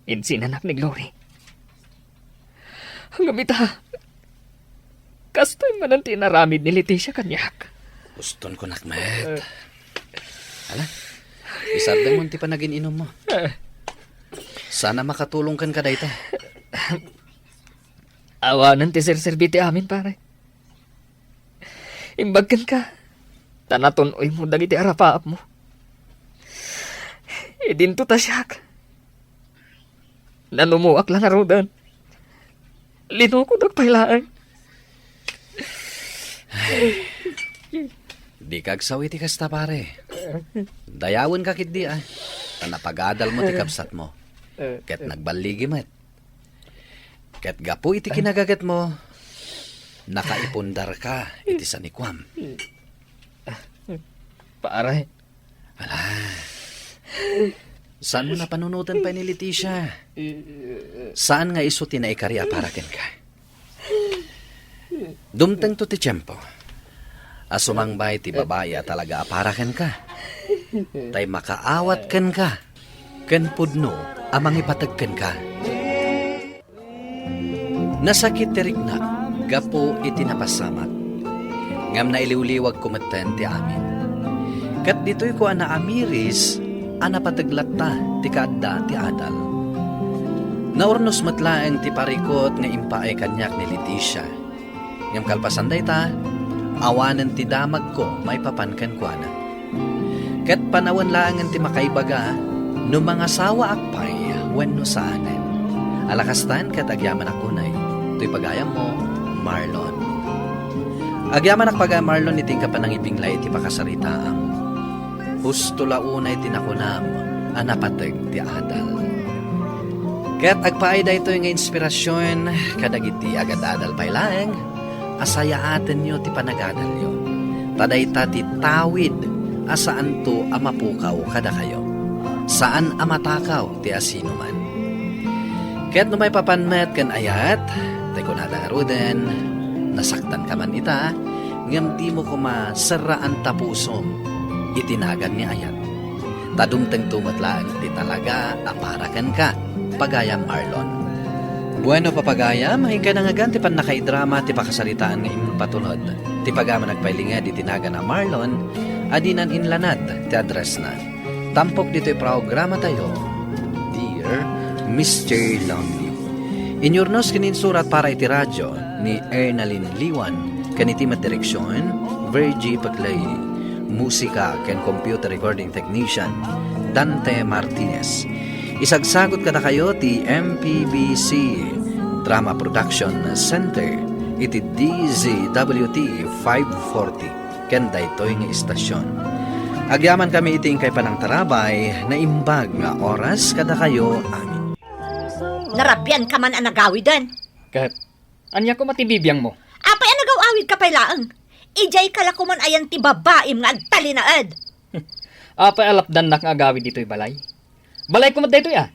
insinanak ni Glory. Ngem ita, kastoy manen ti inaramid ni Leticia kaniak. Uston kunak met. Eh. Ala, isardengmon ti panagin-inummo. Eh. Saan a makatulong kenka dayta. Awanen ti serserbi ti amin, pare. Imbag kenka, ta natun-oymo dagiti arapaapmo. Idinto ta siak. Nanumoak la ngaruden. Linokodak pay laeng. Dika agsaw iti kasta, pare. Dayawenka ketdi, a. Ta napagadalmo ti kabsatmo. Ket nagballigi met. Ket gapu iti kinagagetmo, Nakaipundarka iti sanikuam. Pare. Ala. Saanmo a panunoten pay ni Leticia? Saan nga isu ti naikari a para kenka? Dumtengto ti tiempo a sumangbay ti babai a talaga a para kenka, tay makaawat kenka, ken pudno a mangipateg kenka. Nasakit ti riknak gapu iti napasamak, ngem nailiwliwagko metten ti amin. Ket ditoyko a naamiris a napateg latta ti kaadda ti adal. Naurnos met laeng ti parikut nga impaay kaniak ni Leticia. Ngem kalpasan dayta, awanen ti damagko maipapan kenkuana. Ket panawen laengen ti makaibaga no mangasawaak pay wenno saanen. Ala kastan ket agyamanak unay, toy pagayammo, Marlon. Agyamanak pagayam Marlon iti inka panangipinglay iti pakasaritaam. Husto la unay ti nakunam a napateg ti adal. Ket agpaay daytoy nga inspirasion kadagiti agad-adal pay laeng a sayaatenyo ti panagadalyo. Ta dayta ti tawid a saanto a mapukaw kadakayo. Saan a matakaw ti asinoman. Ket no maipapan met ken ayat, tay kunada ngaruden, nasaktanka man ita, ngem dimo koma serraan ta pusom iti nagan nga ayat. Ta dumtengto met laeng ti talaga a para kenka, pagayam Marlon. Bueno, papagayam, inkay nangngegan ti pannakaidrama ti pakasaritaan nga impatulod. Ti pagayam a nagpailinged iti nagan a Marlon, a dinan inlanad ti addressna. Tampok ditoy programatayo, Dear Mister Lonely. Inyurnos ken insurat para iti radio ni Ernalyn Liwan ken iti met direksion, Virgie Paclay. Musika ken computer recording technician, Dante Martinez. Isagsagut kadakayo ti M P B C Drama Production Center iti D Z W T five forty ken daytoy nga istasion. Agyamankami iti inkay panangtarabay, naimbag nga oras kadakayo amin. Narabian ka man a nagawiden. Ket, ania koma ti bibiangmo? Apay a nagaw-awid ka pay laeng? Idiay ka la koman ayan ti babaim nga agtalinaed. Apay a lapdannak nga agawid ditoy balay? Balayko met daytoy a.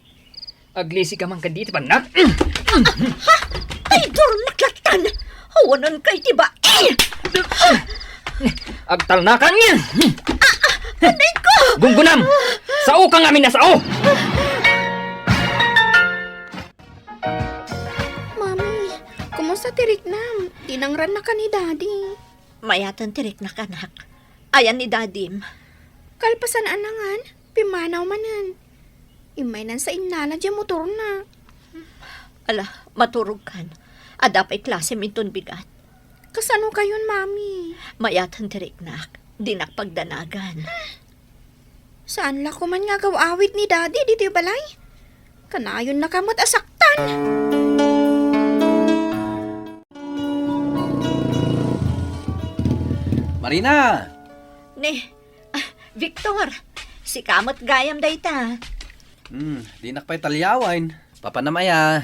Aglisi ka man kadi iti pannak. Ha? Traidor, maklatan! Awanan kay ti bai! Agtalnakan! Anay ko! Gunggunam! Sao ka ngamin a sao! Mami, kumusta ti riknam? Dinangrannaka ni Daddy. Mayaten ti riknak, anak. Ayan ni Dadim. Kalpasan a nangan, pimmanaw manen. Immaynan sa innala diay motorna. Ala, maturogkan. Adda pay klasem inton bigat. Kasano kayon, Mami? Mayaten ti riknak. Dinak pagdanagan. Saan la koman nga agaw-awid ni Daddy ditoy balay? Kanayonnaka met a saktan. Marina! Ni, ah, Victor, sika met gayam dayta. Hmm, dinak pay talyawan. Papanam aya?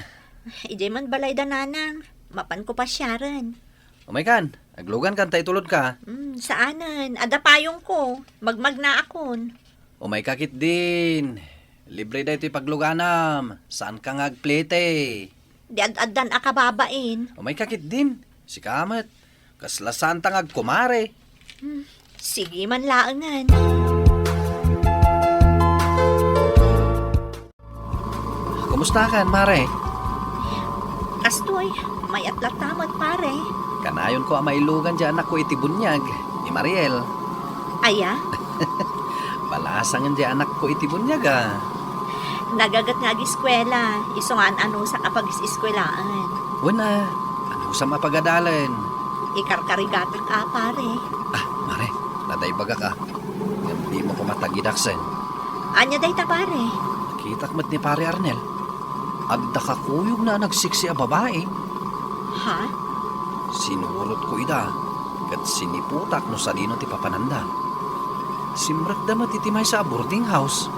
Idiay man balay da nanang. Mapanko pasiaren. Umaykan, aglugankan ta itulodka. Hmm, saanen. Adda payongko. Magmagnaakon. Umayka ketdin. Libre daytoy pagluganam. Saanka nga agplete. Di ad-addan a kababain. Umayka ketdin. Sika met. Kasla saanta nga agkumare. Hmm, sige man laengen. Kumustakan, mare? Kastoy, mayat latta met, pare. Kanayonko a mailugan diay anakko iti buniag, ni Mariel. Aya? Balasangen diay anakko iti buniag, a. Nagaget nga agiskuela, isu nga an-anusak a pagis-iskuelaen. Wen a, anusam a pagadalen? Ikarkarigatak a, pare. Ah, mare, nadaibagak a. Ngem dimo koma tagidaksen. Ania dayta, pare? Nakitak met ni Pare Arnel. Adda kakuyogna a nagsiksi a babai. Ha? Sinurotko ida, ket siniputak no sadino ti papananda. Simrekda met iti maysa a boarding house.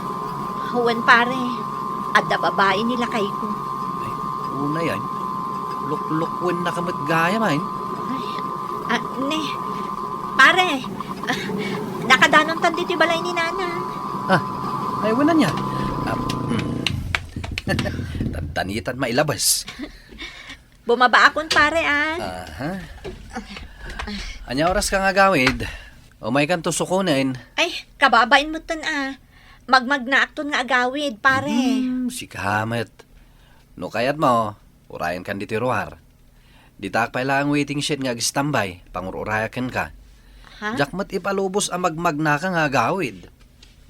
Wen, pare. Adda babai ni lakayko. Ay, unay, ay. Luklukwennak met gayam, ay. Ay, Ah, ne, pare, ah, nakadanontan ditoy balay ni Nanang. Ah, ay, wala niya. Ah, hmm. Tantanitan mailabas. Bumabaakon, pare, ah. Aha. Ania oras ka nga agawid? Umaykan to sukonen. Ay, kababain mo ton, ah. Magmagnaakton nga agawid, pare. Hmm, sika met. No kayat mo, urayan kan ditoy ruar. Ditaak pay laeng waiting shed nga ag-standby, pangur-urayak kenka. Ha? Diak met ipalubos a magmagnaka nga agawid.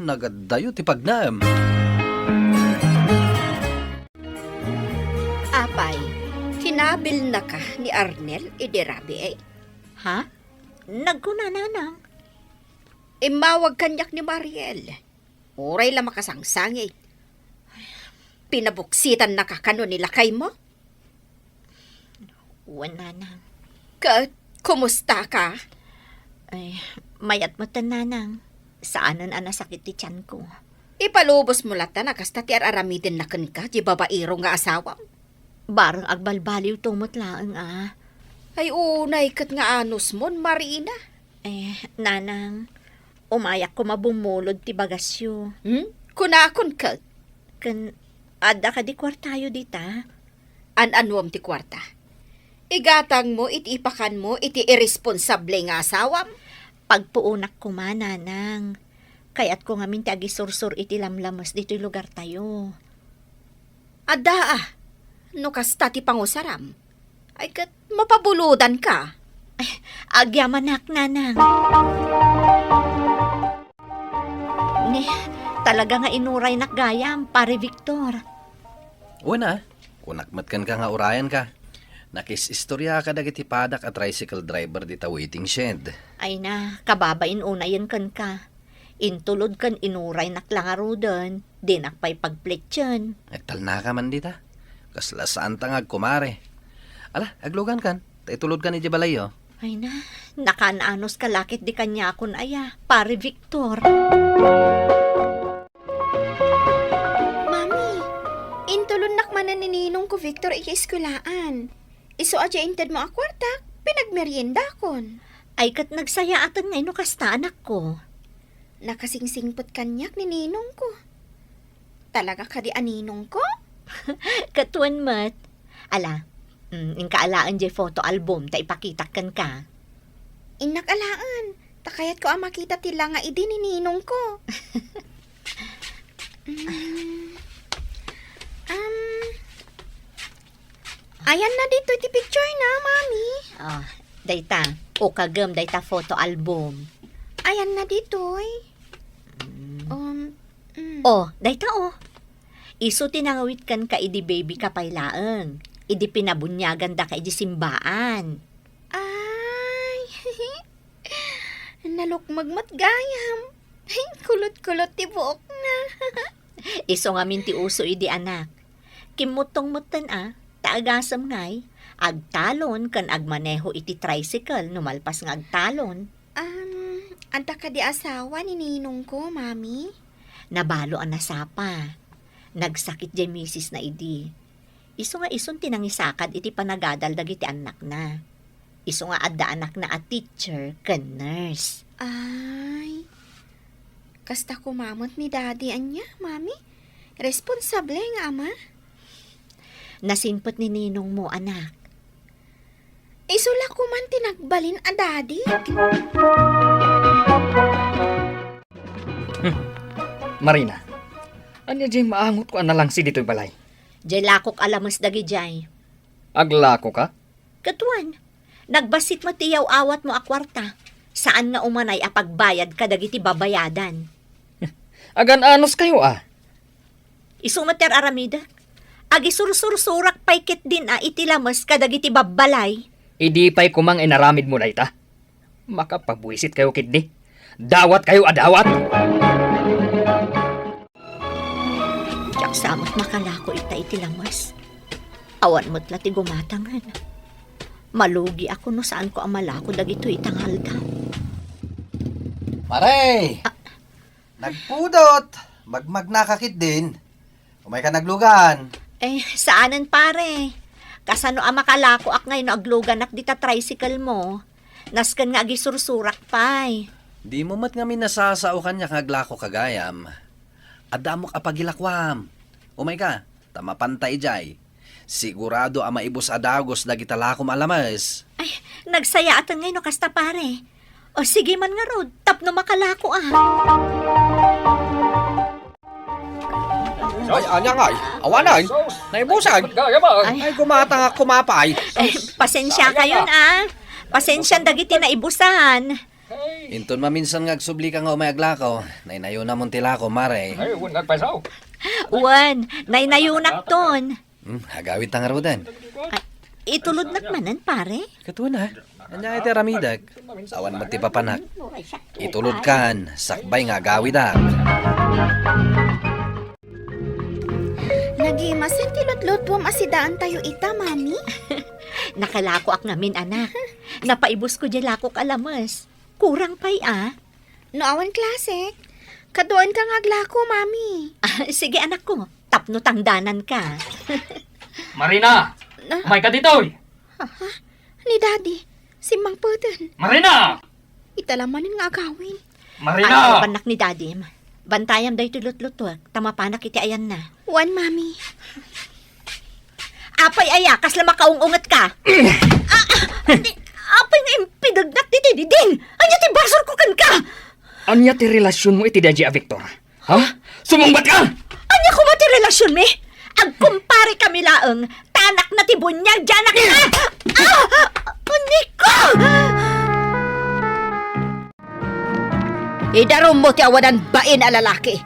Nagaddayo ti pagnaem. Apay, kinabilnaka ni Arnel idi rabii? Ha? Nagkuna, Nanang. Immawag kaniak ni Mariel. Uray la makasangsangit. Pinabuksitannaka kano ni lakaymo? Wen, Nanang. Ket, kumusta ka? Ay, mayat met, Nanang. Saanen a nasakit ti tianko. Ipalubos mo latta a kasta ti ar-aramidenna kenka, ti babaero nga asawam. Bareng agbalbaliw to met laeng, a. Ay, unay ket nga anusmon, Marina. Eh, Nanang, umayak koma bummulod ti bagasyo. Hmm? Kunakon ket? Ken, adda kadi kuartayo dita? An-anuem ti kuarta? Igatangmo iti ipakanmo iti irresponsable nga asawam? Pagpuonak koma, Nanang. Kayatko ngamin ti agisursor iti lamlames ditoy lugartayo. Adda, a. No kasta ti pangusaram, ay ket mapabulodanka. Ay, agyamanak, Nanang. Ni, talaga nga inuraynak gayam, Pare Victor. Wen a, kunak met kenka nga urayanka. Nakis-istoriaka dagiti padak a tricycle driver dita waiting shed. Ay na, kababain unayen kenka. Intulod ken inuraynak la ngaruden, dinak pay pagplitsen. Agtalnaka man dita. Kasla saanta nga agkumare. Ala, aglugankan, ta itulodkan idiay balayyo. Ay na, nakaan-anos ka lakit di kaniakon aya, Pare Victor. Mami, intulonnak manen ni ninongko Victor iti eskuelaan. Isu a diay intedmo a kuartak, pinagmeriendakon. Ay, ket nagsayaaten ngay no kasta, anakko. Nakasingsingpet kaniak ni ninongko. Talaga kadi a ninongko? Ket wen met. Ala, mm, inka alaen diay photo album ta ipakitak kenka. Innak alaen, ta kayatko a makita ti langa idi ni ninongko. Mm. Um, Ayanna ditoy ti picture na, Mami. Ah, dayta. Ukagem dayta photo album. Ayanna ditoy. Mm. Um, mm. Oh, dayta, oh. Isu ti nangawit kenka idi baby ka pay laeng. Idi pinabuniagandaka idi simbaan. Ay, nalukmeg met gayam. Kulot-kulot ti buokna. Isu ngamin ti uso idi, anak. Kimmuttong metten a, ta agasem ngay, agtalon ken agmaneho iti tricycle no malpas nga agtalon. Um, adda kadi asawa ni ninongko, Mami? Nabalo a nasapa. Nagsakit diay misisna idi. Isu nga isun ti nangisakad iti panagadal dagiti annakna. Isu nga adda anakna a teacher ken nurse. Ay, kasta koma met ni Daddy ania, Mami? Responsable nga ama? Nasimpet ni ninongmo, anak. Isu la koman ti nagbalin a Daddy? Hmm. Marina, ania diay maangotko a nalangsi ditoy balay? Diay lakok a lames dagidiay. Aglakoka? Ket wen, nagbassit met ti iyaw-awatmo a kuarta. Saan nga umanay a pagbayad kadagiti babayadan. Agan-anos kayo, a? Isu met ti ar-aramidek. Agisursursurak pay ketdin a iti lames kadagiti babbalay. Idi pay koma nga inaramidmo dayta. Makapabuisit kayo ketdi. Dawat kayo a dawat! Diak sa met makalako ita iti lames. Awan met la ti gumatangen. Malugiak no saanko a malako dagitoy ita nga aldaw. Pare! Ah. Nagpudot! Magmagnaka ketdin. Umayka naglugan. Eh, saanen, pare. Kasano a makalakoak ngay no agluganak dita tricycle mo? Nasken nga agisursurak pay. Dimo met ngamin nasasao kaniak nga aglakoka gayam. Adda ammok a pagilakoam. Umayka, ta mapanta idiay. Sigurado a maibus a dagus dagita lakom a lames. Ay, nagsayaaten ngay no kasta, pare. O, sige man ngarud, tapno makalako a. Ay, ania ngay? Awanen? Naibusan? Ay. Ay, gumatang a kumapay. Eh, pasensya kayon, ah. Pasensya dagiti naibusan. Inton maminsan nga agsubli ka nga umay aglako, naynayonamon ti lako, mare. Ay, wen, nagpayso. Wen, naynayonakton. Hmm, agawid ta ngaruden. Ay, itulodnak manen, pare? Ket wen, ah. Ania iti aramidek? Awan met ti papanak. Itulodkan, sakbay nga agawidak. Nagimasen ti lutlutuam a sidaantayo ita, Mami. Nakalakoak ngamin, anak. Napaibusko diay lakok a lames. Kurang pay a. No awan klasek, kaduaenka nga aglako, Mami. Ah, sige, anakko. Tapno tangdananka. Marina! Ah? Umayka ditoy! Aha? Ni Daddy, simmangpeten. Marina! Ita la manen nga agawid. Marina! Ay, bannak ni Daddy. Bantayam daytoy lutlutuek, ta mapanak iti ayanna. Wen, Mami. Apay aya, kasla makaung-ungetka? Ah, ah, di, apay nga impidegnak ditoy didin? Ania ti basurko kenka? Ania ti relasionmo iti daydiay a Victor? Ha? Sumungbat ka! Ania koma ti relasionmi? Agkumpare kami laeng, ta anakna ti buniag diay anak. Ah! Ah! Aniko! Idarummo ti awanan bain a lalaki.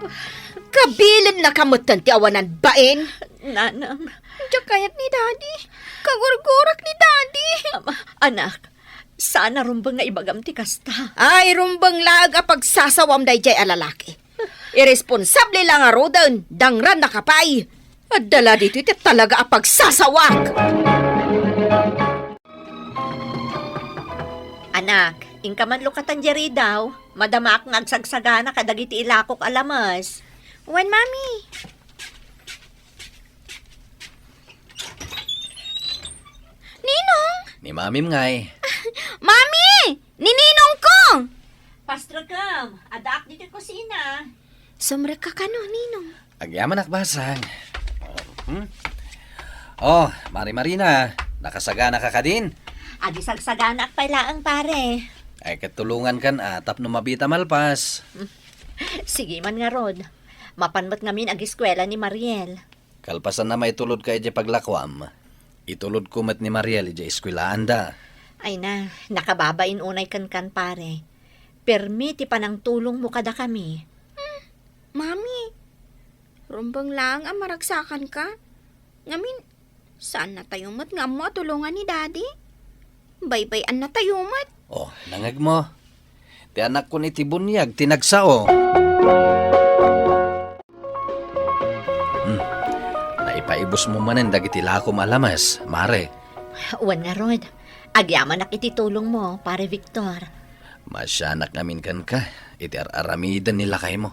Kabilennaka metten ti awanan bain. Nanang. Diak kayat ni Daddy. Kagurgurak ni Daddy. Ama, anak, saan a rumbeng nga ibagam ti kasta. Ay, rumbeng laeng a pagsasawam daydiay a lalaki. Irresponsable la ngaruden, dangrannaka pay. Adda la ditoy ti talaga a pagsasawak. Anak, inka man lukatan diay ridaw, madamaak nga agsagsagana kadagiti ilakok a lames. Wen, Mami. Ninong! Ni Mamim ngay. Mami! Ni Ninongko! Pastrekam, addaak ditoy kusina. Sumrekka kano, Ninong? Agyamanak basang. Hmm? Oh, Mari Marina, nakasaganaka kadin? Agisagsaganak pay laeng, pare. Ay, ket tulongankan a tapno mabita malpas. Sige man ngarud. Mapan met ngamin agiskuela ni Mariel. Kalpasan a maitulodka idiay paglakoam, itulodko met ni Mariel idiay eskuelaanda. Ay na, nakababain unay kenkan, pare. Permi ti panangtulongmo kadakami. Hmm, Mami, rumbeng laeng a maragsakanka. Ngamin, saannatayo met nga ammo a tulongan ni Daddy. Baybay-annatayo met. Oh, nangegmo. Ti anakkon iti buniag ti nagsao. Hmm. Naipaibusmo manen dagiti lakom a lames, Mare. Wen ngarud, agyamanak iti tulongmo, Pare Victor. Maasianak ngamin kenka iti ar-aramiden ni lakaymo.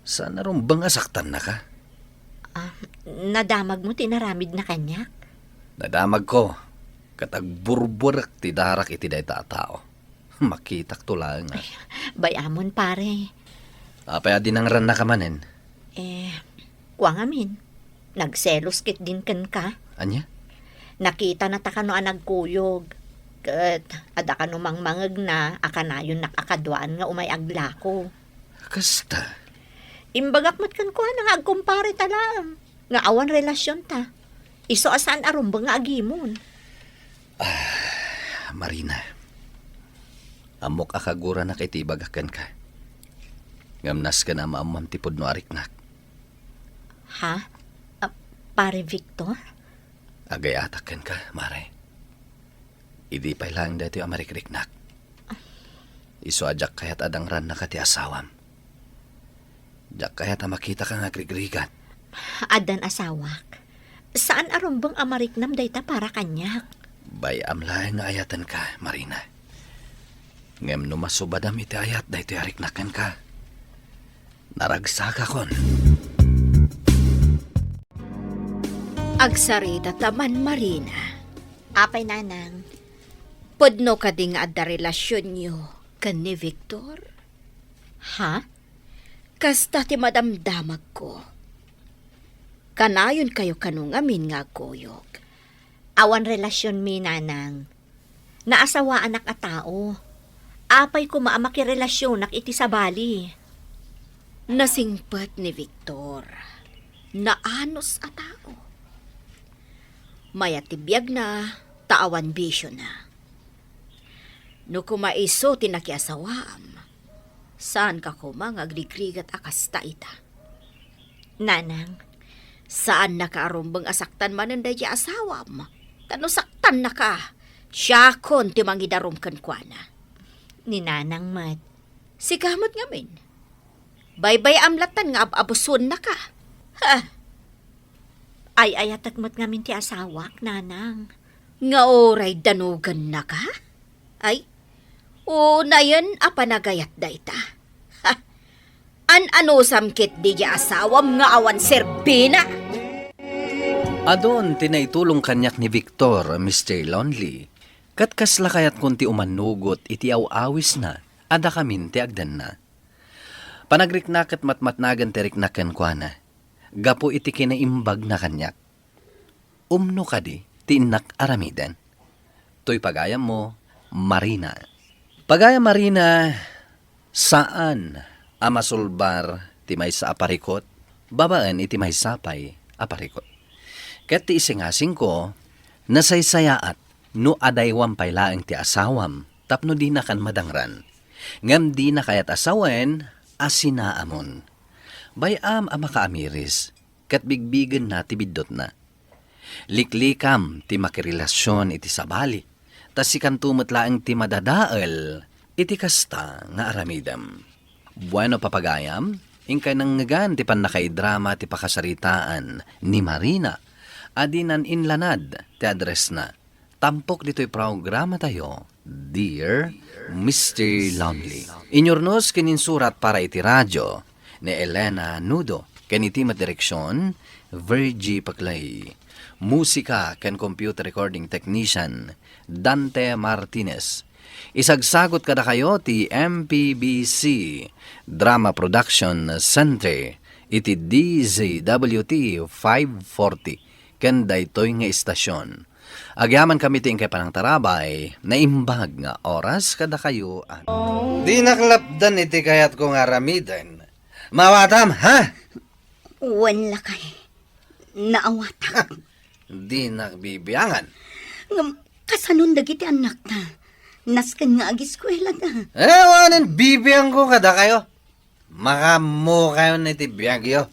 Saan a rumbeng a saktannaka? Ah, nadamagmo ti inaramidna kaniak? Nadamagko, ket agburbuarek ti darak iti dayta a tao. Makitakto laeng, a. Ay, bay-amon, pare. Apay a dinangrannaka manen? Eh, kua ngamin, nagselos ketdin kenka. Ania? Nakitana ta kano a nagkuyog. Ket adda kano mangmangegna a kanayonnak a kaduaan nga umay aglako. Kasta? Imbagak met kenkuana nga agkumpare ta laeng, nga awan relasionta. Isu a saan a rumbeng nga agimon. Ah, Marina, ammok a kaguranak iti ibagak kenka. Ngem nasken a maammoam ti pudno a riknak. Ha? Ah, Pare Victor? Agay-atak kenka, Mare. Idi pay laeng daytoy a marikriknak. Isu a diak kayat a dangrannaka ti asawam. Diak kayat a makitaka nga agrigrigat. Addan asawak. Saan a rumbeng a mariknam dayta para kaniak. Bay-am laeng nga ayatenka, Marina. Ngem no masubadam iti ayat daytoy a riknak kenka, naragsakakon. Agsarita ta man, Marina. Apay, Nanang. Pudno kadi nga adda relasionyo ken ni Victor? Ha? Kasta ti madamdamagko. Kanayonkayo kano ngamin nga agkuyog. Awan relasionmi, Nanang. Naasawaanak a tao. Apay koma a makirelasionak iti sabali? Nasingpet ni Victor. Naanus a tao. Mayat ti biagna, ta awan bisiona. No koma isu ti nakiasawaam, saanka koma nga agrigrigat a kasta ita. Nanang, saannaka a rumbeng a saktan manen daydi asawam. Ta no saktannaka, siakon ti mangidarum kenkuana. Ni Nanang met. Sika met ngamin. Baybay-am latta nga ab-abusuennaka. Ha? Ay-ayatek met ngamin ti asawak, Nanang. Nga uray danugannaka? Ay, unayen a panagayat dayta. Ha? An-anusam ketdi ti asawam nga awan serbina? Adun ti naitulong kaniak ni Victor, Mister Lonely, ket kasla kayatkon ti umanugot iti aw-awisna a dakamin ti agdanna. Panagriknak ket matmatnagen ti riknak kenkuana, gapu iti kinaimbagna kaniak. Umno kadi ti innak aramiden. Toy pagayammo, Marina. Pagayam Marina, saan a masulbar ti maysa a parikut babaen iti maysa pay a parikut. Ket ti isingasingko, nasaysayaat no adaywam pay laeng ti asawam tapno dinakan madangran. Ngem dina kayat a sawen a sinaamon. Bay-am a makaamiris, ket bigbigenna ti biddutna. Liklikam ti makirelasion iti sabali, ta sikanto met laeng ti madadael iti kasta nga aramidem. Bueno, papagayam, inkay nangngegan ti pannakaidrama ti pakasaritaan ni Marina a dinan inlanad ti addressna. Tampok ditoy programatayo, Dear Mister Lonely. Inyurnos ken insurat para iti radio ni Elena Nudo, ken iti met direksion, Virgie Paclay. Musika ken computer recording technician, Dante Martinez. Isagsagot kadakayo ti M P B C Drama Production Center iti D Z W T five forty ken daytoy nga istasion. Agyamankami ti inkay panangtarabay, naimbag nga oras kadakayo, a- Dinak lapdan iti kayatko nga aramiden. Maawatam, ha? Wen, lakay. Naawatak. Dinak bibiangan. Ngem, kasanon dagiti annakta? Nasken nga agiskuelada. Eh, awanen bibiangko kadakayo. Makaammokayon iti biagyo.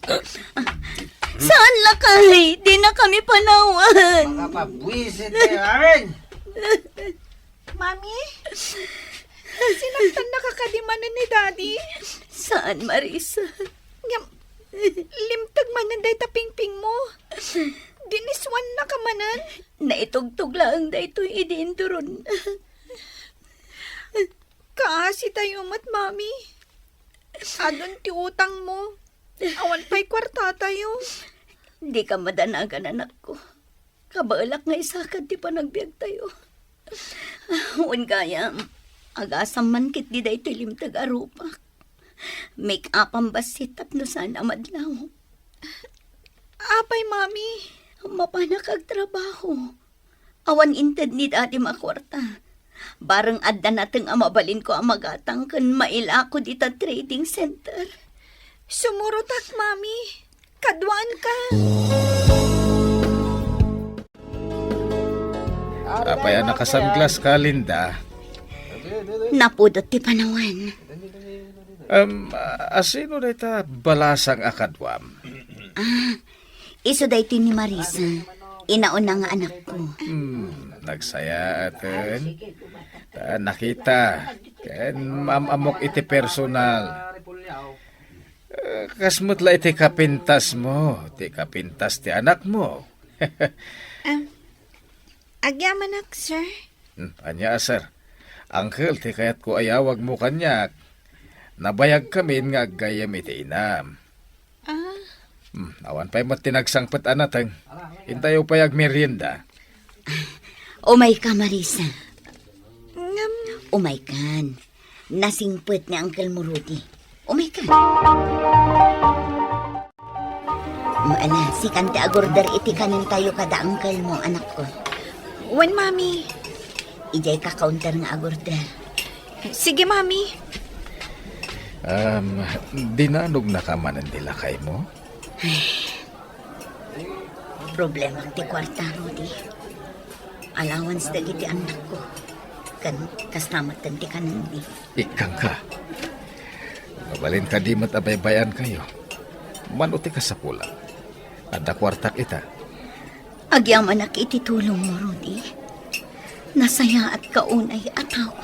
Saan, lakay? Dinakami panawan. Makapabwisit kayo, Aaron! Mami? Sinaktan na ka kadi manen ni Daddy? Saan, Marisa? Ngem, limteg manen dayta pingping mo. Diniswan na ka manen? Naitugtog laeng daytoy idi induron. Kaasi tayo met, Mami. Adun ti utang mo. Awan pay kuarta tayo. Di ka madanagan, anakko. Kabaelak nga isakad ti panagbiag tayo. Wen gayam, agasam man ketdi daytoy limteg a rupak. Make-upam bassit tapno saan a madlaw. Apay, Mami? Mapanak agtrabaho. Awan inted ni Daddy a kuarta. Bareng adda nateng a mabalinko a magatang ken mailako dita trading center. Sumurotak, Mami. Kaduaanka. Apay a nakasunglass ka, Linda? Napudot ti panawan. Em, asino dayta balasang a kaduam? Ah, isu daytoy ni Marisa. Inauna nga anakko. Hmm, nagsayaaten. Ta nakita, ken maam-ammok iti personal. Eh, kas met la iti kapintasmo, ti kapintas ti anakmo. Em, agyamanak, sir. Hmm, ania, sir? Uncle ti kayatko a yawagmo kaniak. Nabayagkamin nga aggayyem iti inam. Ah. Hmm, awan pay met ti nagsangpet a nateng. Intayo pay agmerienda. Umayka, Marisa. Umaykan. Nasingpet ni Uncle mo, Rudy. Umaykan. Ala, sikan ti agorder iti kanentayo kada uncle mo, anakko. Wen, Mami. Idiay ka-counter nga agorder. Sige, Mami. Um, dinanog na ka manen ti lakay mo? Problema ti kuarta, Rudy. Allowance dagiti annakko. Ken kasta met ti kanenmi. Ikkangka. Mabalin kadi met a baybay-ankayo? Mano ti kasapulan? Adda kuartak ita. Agyamanak iti tulongmo, Rudy. Nasayaatka unay a tao.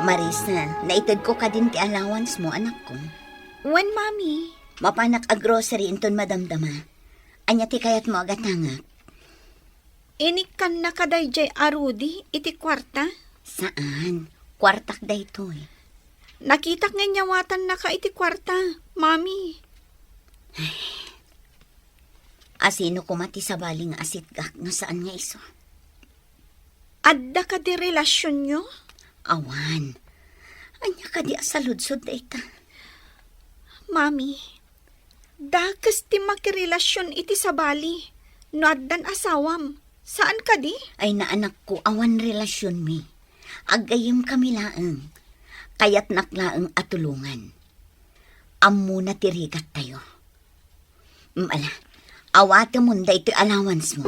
Marisa, naitedko kadin ti allowance mo, anakko. Wen, Mami. Mapanak a grocery inton madamdama. Ania ti kayatmo a gatangak? Inikkannaka daydiay a Rudy iti kuarta? Saan. Kuartak daytoy. Nakitak nga inyawatannaka iti kuarta, Mami. Asino koma ti sabali nga asitgak no saan nga isu? Adda kadi relasionyo? Awan. Ania kadi a saludsod dayta? Mami, dakes ti makirelasion iti sabali no addan asawam. Saan kadi? Ay, anakko, awan relasionmi. Aggayyemkami laeng. Kayatnak laeng a tulongan. Ammona ti rigattayo. Mm, ala, awatemon daytoy allowance mo.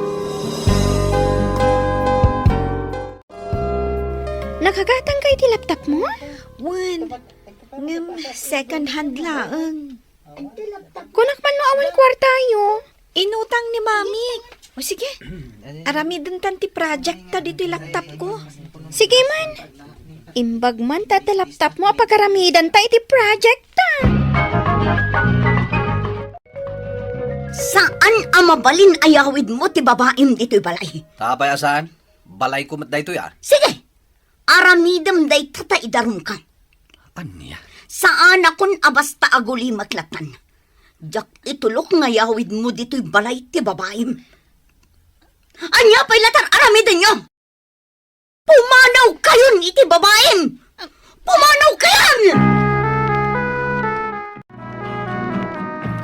Nakagatangka iti laptop mo? Wen, ngem second hand laeng. Kunak man no awan kuartayo. Inutang ni Mami. O sige, aramidentan ti project ta ditoy laptop ko. Sige man. Imbag man ta ti laptop mo a pagaramidanta iti project ta. Saan a mabalin a yawid mo ti babaim ditoy balay? Ta apay a saan? Balay ko met daytoy a. Sige! Aramidem dayta ta idarumka. Ania? Saanakon a basta agulimek latan. Diak itulok nga yawid mo ditoy balay ti babaim. Ania pay latan aramidenyo? Pumanaw kayon iti babaim! Pumanaw kayon!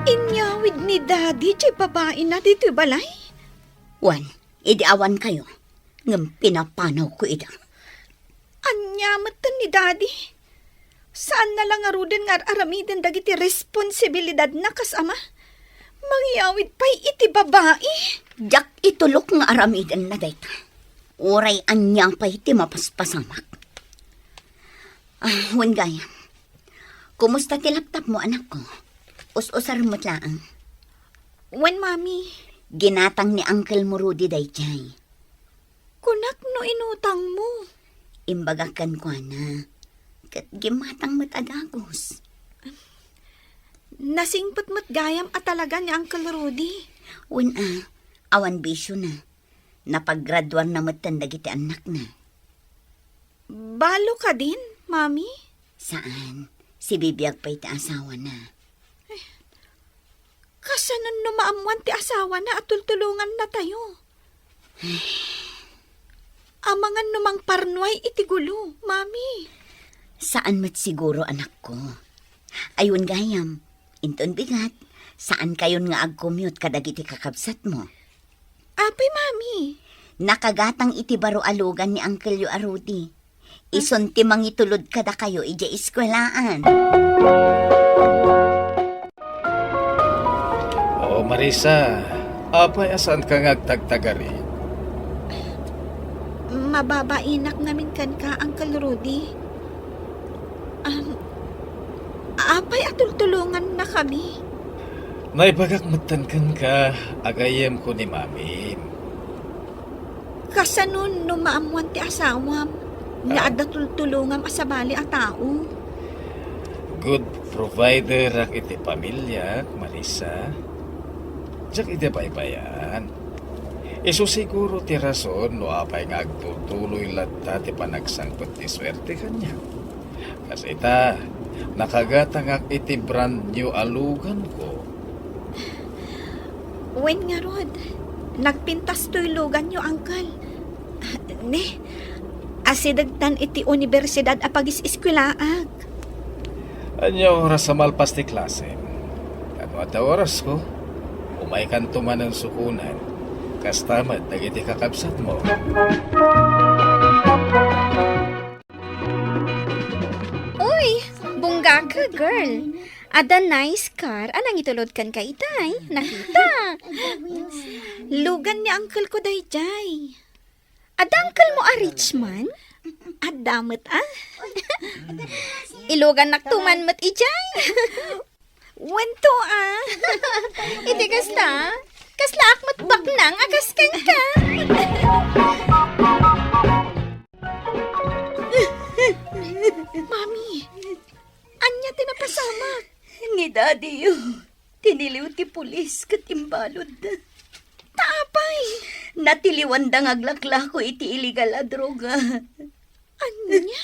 Inyawid ni Daddy ti babaina ditoy balay? Wen, idi awan kayo, ngem pinapanaw ko ida. Ania met ni Daddy? Saan na la ngaruden nga ar-aramiden dagiti responsibilidadna kas ama? Mangyawid pay iti babai? Diak itulok nga aramidenna dayta. Uray ania pay ti mapaspasamak. Ah, wen gayam. Kumusta ti laptop mo, anakko? Us-usar met laeng. Wen, Mami. Ginatang ni Uncle mo Rudy daydiay. Kunak no inutang mo. Imbagak kenkuana. Ket gimmatang met a dagus. Nasingpet met gayam a talaga ni Uncle Rudy. Wen a, awan bisio na. Napagraduar na metten dagiti annakna. Balo kadin, Mami? Saan. Sibibiag pay ti asawana. Kasanon no maammuan ti asawana a tultulongannatayo? Amangan no mangparnuay iti gulo, Mami. Saan met siguro, anakko. Ay wen gayam, inton bigat, saan kayon nga agcommute kadagiti kakabsatmo. Apay, Mami? Nakagatang iti baro a lugan ni Uncle yo a Rudy. Isun ti mangitulod kadakayo idiay eskuelaan. O, Marisa, apay a saanka nga agtagtagari? Mababainak ngamin kenka, Uncle Rudy. Am, apay a tultulongannakami? Naibagak metten kenka, a gayyemko ni Mamim. Kasanon no maammuan ti asawam nga Ah. adda tultulongam a sabali a tao? Good provider-ak iti pamiliak, Marisa. Diak idi baybay-an. Isu siguro ti rason no apay nga agtutuloy latta ti panagsangpet ti suerte kaniak. Kas ita, nakagatangak iti brand new a luganko. Wen ngarud, nagpintas toy luganyo, Uncle. Ne, asidegtan iti universidad a pagis-eskuelaak. Ania oras a malpas ti klase? Kano adda orasko? Umaykanto manen sukonen. Kasta met dagiti kakabsatmo. Uy, bunggaka, girl. Adda nice car a nangitulod kenka itay. Nakita. Lugan ni uncle ko dayjay. Adda uncle mo a rich man? Adda met, ah. Ilugannak tuman met idiay. Wento, ah. Iti kasta, kaslaak met baknang a kas kenka. Mami, ania ti napasamak? Ni Daddy-yo, tiniliw ti pulis ket imbalud. Ta apay? Natiliwanda nga aglaklako iti illegal a droga. Ania?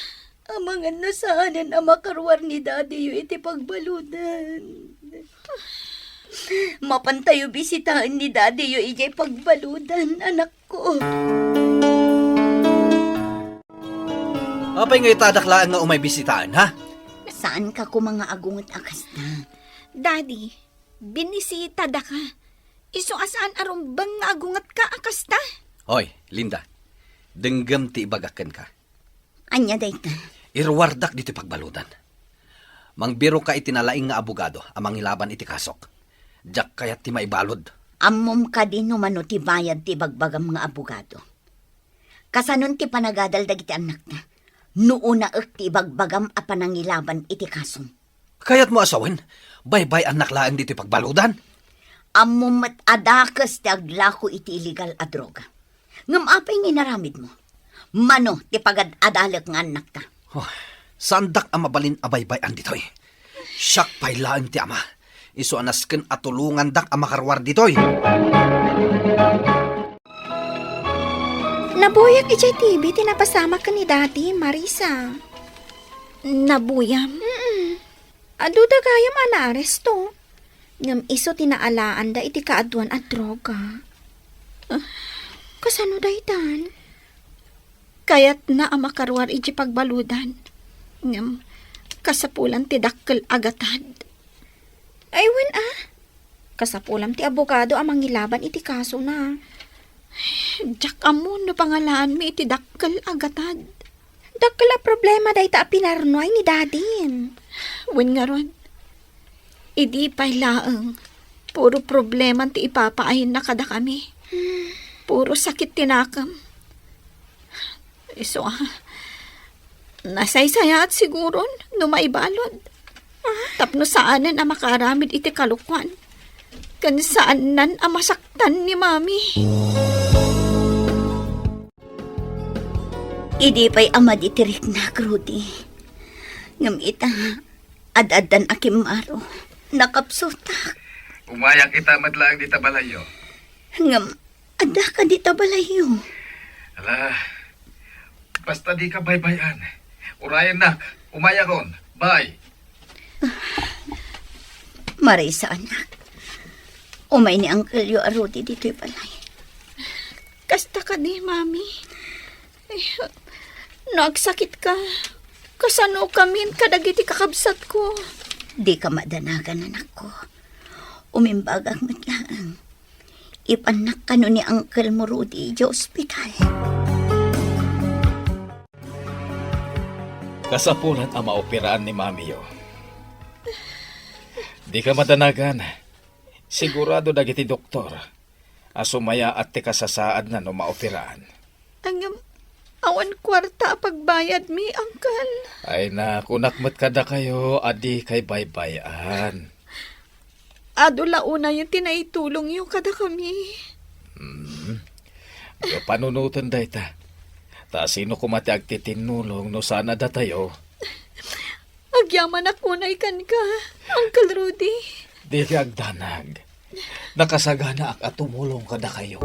Amangan no saanen a makaruar ni Daddy-yo iti pagbaludan. Mapantayo bisitaen ni Daddy-yo idiay pagbaludan, anakko. Apay nga itadak laeng nga umay bisitaen, ha? Saanka koma nga agunget a kasta. Daddy, binisitadaka. Isu a saan a rumbeng nga agungetka a kasta. Hoy, Linda, denggem ti ibagak kenka. Ania dayta? Iruardak ditoy pagbaludan. Mangbiroka iti nalaing nga abogado a mangilaban iti kasok. Diak kayat ti maibalud. Ammom kadi no mano ti bayad ti ibagbagam nga abogado? Kasanon ti panagadal dagiti annakta no unaek ti ibagbagam a panangilaban iti kasom? Kayatmo a sawen, baybay-annak laeng ditoy pagbaludan? Ammom met a dakes ti aglako iti illegal a droga. Ngem apay nga inaramidmo? Mano ti pagad-adalek nga annakta? Oh, saandak a mabalin a baybay-an ditoy. Siak pay laeng ti ama. Isu a nasken a tulongandak a makaruar ditoy. Nabuyak idiay T V ti napasamak ken ni Daddy, Marisa. Nabuyam? Mm-mm. Adu da gayam a naaresto. Ngem isu ti naalaanda iti kaaduan a droga. Ah, kasano daytan? Kayatna a makaruar iti pagbaludan. Ngem kasapulan ti dakkel a gatad. Ay, wen a. Kasapulam ti abogado a mangilaban iti kasona. Diak ammo no pangalaanmi iti dakkel a gatad. Dakkel a problema dayta a pinarnuay ni Dadin. Wen ngarud, idi pay laeng, puro probleman ti ipapaayna kadakami. Puro sakit ti nakem. Isu a, nasaysayaat siguron no maibalud. Tapno saanen a makaaramid iti kalokuan. Ken saannan a masaktan ni Mami. Idi pay a madi ti riknak, Rudy. Ngem ita, ad-addan a kimmaro, nakapsutak. Umayak ita met laeng dita balayyo. Ngem, adda ka dita balayyo. Ala, basta di ka baybay-an. Urayennak, umayakon. Bye. Marisa, anak. Umay ni Uncle-yo a Rudy ditoy balay. Kasta kadi, Mami? Eh, no agsakitka, kasano kamin kadagiti kakabsatko? Dika madanagan, anakko. Umimbagak met laeng. Ipannak kano ni Uncle mo Rudy idiay ospital. Kasapulan a maoperaan ni Mamiyo. Dika madanagan. Sigurado dagiti doktor a sumayaat ti kasasaadna no maoperaan. Ngem, awan kuarta a pagbayadmi, Uncle. Ay, nakunak met kadakayo a dikay baybay-an. Adu la unay ti naitulongyo kadakami. Hmm. Adu panunoten dayta. Ta sino koma ti agtitinnulong no saan a datayo? Agyamanak unay kenka, Uncle Rudy. Dika agdanag. Nakasaganaak a tumulong kadakayo.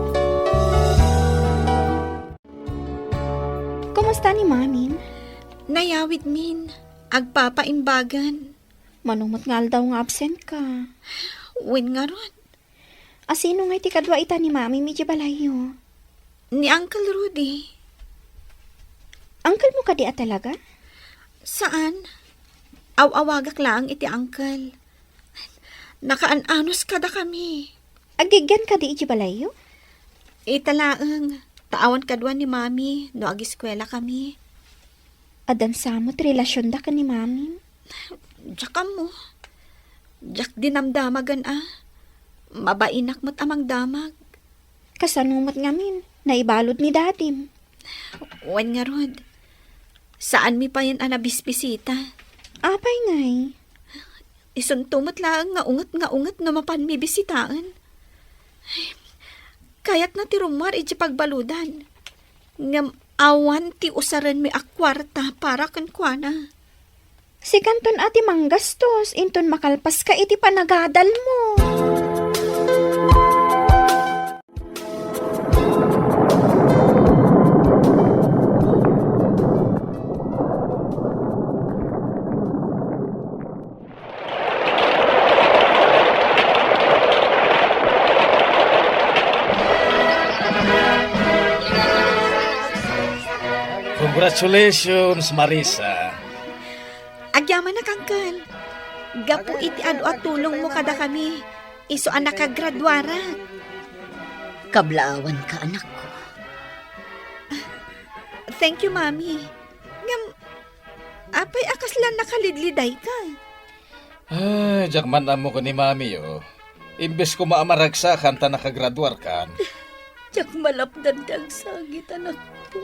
Kumusta ni Mamin? Nayawidmin. Agpapaimbagan. Mano met nga aldaw nga absent ka? Wen ngarud. Asino ngay ti kadua ita ni Mami idiay balayyo? Ni Uncle Rudy. Uncle mo kadi a talaga? Saan. Aw-awagak laeng iti uncle. Nakaan-anos kadakami. Aggigian kadi iti balayyo? Ita laeng, ta awan kadua ni Mami no agiskuela kami. Addan samo ti relasionda ken ni Mami? Diak ammo. Diak dinamdamagan a. Mabainak met a mangdamag. Kasano met ngamin? Naibalud ni Dadim? Wen ngarud, saanmi payen a nabisbisita. Apay ngay? Isunto met laeng nga unget nga unget no mapanmi bisitaen. Kayatna ti rummuar iti pagbaludan. Ngem awan ti usarenmi a kuarta para kenkuana. Sikanton a ti manggastos, inton makalpaska iti panagadalmo. Congratulations, Marisa. Agyamanak, Uncle. Gapu iti adu a tulongmo kadakami, isu a nakagraduarak. Kablaawanka, anakko. Thank you, Mami. Ngem, apay a kasla nakalidlidayka? Ay, diak man ammo ken ni Mami, oh. Imbes koma a maragsakan ta nakagraduarkan. Diak malapdan ti agsakit, anakko.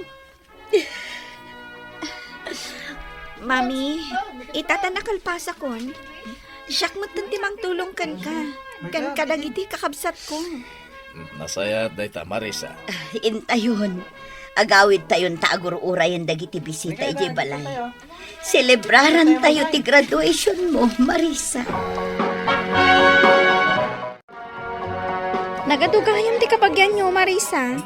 Mami, ita ta nakalpasakon, siak metten ti mangtulong kenka, ken kadagiti kakabsatko. Nasayaat dayta, Marisa. Intayon. Agawidtayon ta agur-urayen dagiti bisita idiay balay. Selebrarantayo ti graduationmo, Marisa. Nagadu gayam ti kabagianyo, Marisa.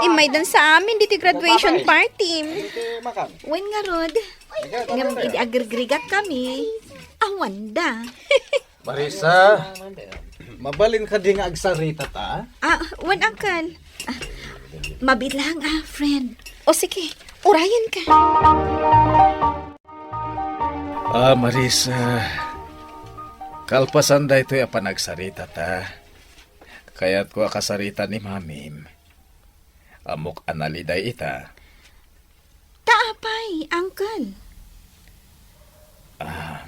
Immaydan sa amin diti graduation party. Wen ngarud, ngem idi agrigrigat kami, awanda. Marisa, mabalin kadi nga agsarita ta? Ah, wen, Uncle. Ah, mabiit lang, ah, friend. O sige, urayen ka. Ah, Marisa, kalpasan daytoy a panagsarita ta, kayatko a kasarita ni Mamim. Ammok a naliday ita. Ta apay, Uncle? Ah,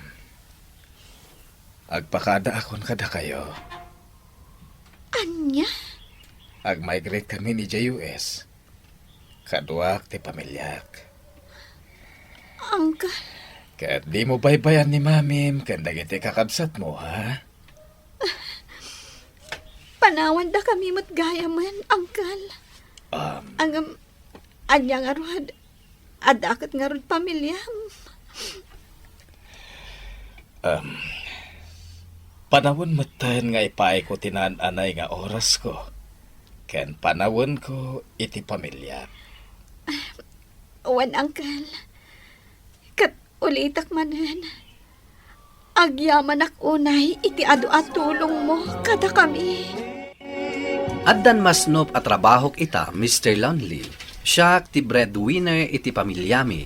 agpakadaakon kadakayo. Ania? Ag-migrate kami ni J U S. Kaduak ti pamiliak. Uncle. Ket dimo baybayan ni Mamim ken dagiti kakabsatmo, ha? Panawandakami met gayamen, Uncle. Um, Ngem, ania ngarud, adda ket ngarud pamiliam. Um, panawen metten nga ipaayko ti naan-anay nga orasko ken panawenko iti pamiliak. Wen, Uncle. Ket ulitek manen, agyamanak unay iti adu a tulongmo kadakami. Addan masnop a trabahok ita, Mister Lonely. Siak ti breadwinner iti pamiliami.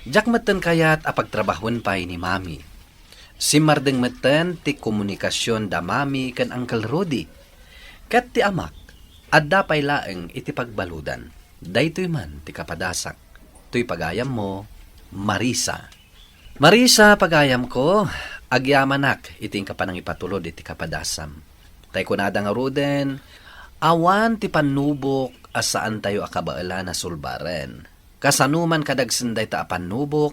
Diak metten kayat a pagtrabahoen pay ni Mami. Simmardeng metten ti komunikasion da Mami ken Uncle Rudy. Ket ti amak, adda pay laeng iti pagbaludan. Daytoy man ti kapadasak. Toy pagayammo, Marisa. Marisa, pagayamko, agyamanak iti inka panangipatulod iti kapadasam. Tay kunada ngaruden, awan ti pannubok a saantayo a kabaelan a sulbaren. Kasano man kadagsen dayta a pannubok,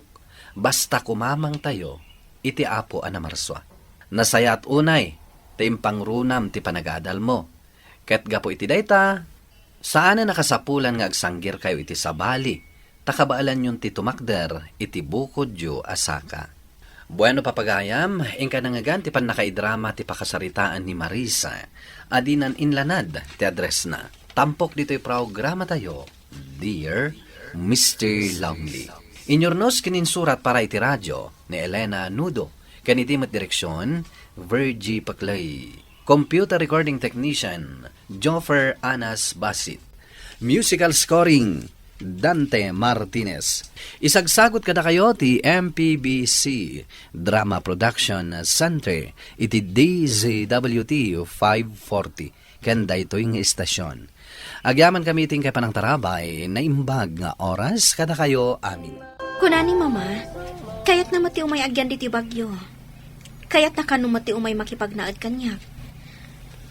basta kumamangtayo iti Apo a namarsua. Nasayaat unay ti impangrunam ti panagadalmo. Ket gapu iti dayta, saanen a kasapulan nga agsanggirkayo iti sabali, ta kabaelanyon ti tumakder iti bukodyo a saka. Bueno, papagayam, inka nangngegan ti pannakaidrama ti pakasaritaan ni Marisa, a dinan inlanad ti addressna. Tampok ditoy programatayo, Dear Mister Lonely. Inyurnos ken insurat para iti radio ni Elena Nudo, ken iti met direksion, Virgie Paclay. Computer recording technician, Joffer Anas Basit. Musical scoring, Dante Martinez. Isagsagut kadakayo ti M P B C Drama Production Center iti D Z W T five forty ken daytoy nga istasion. Agyamankami iti inkay panangtarabay, naimbag nga oras kadakayo amin. Kuna ni Mama, kayatna met ti umay agyan ditoy bagyo. Kayatna kano met ti umay makipagnaed kaniak.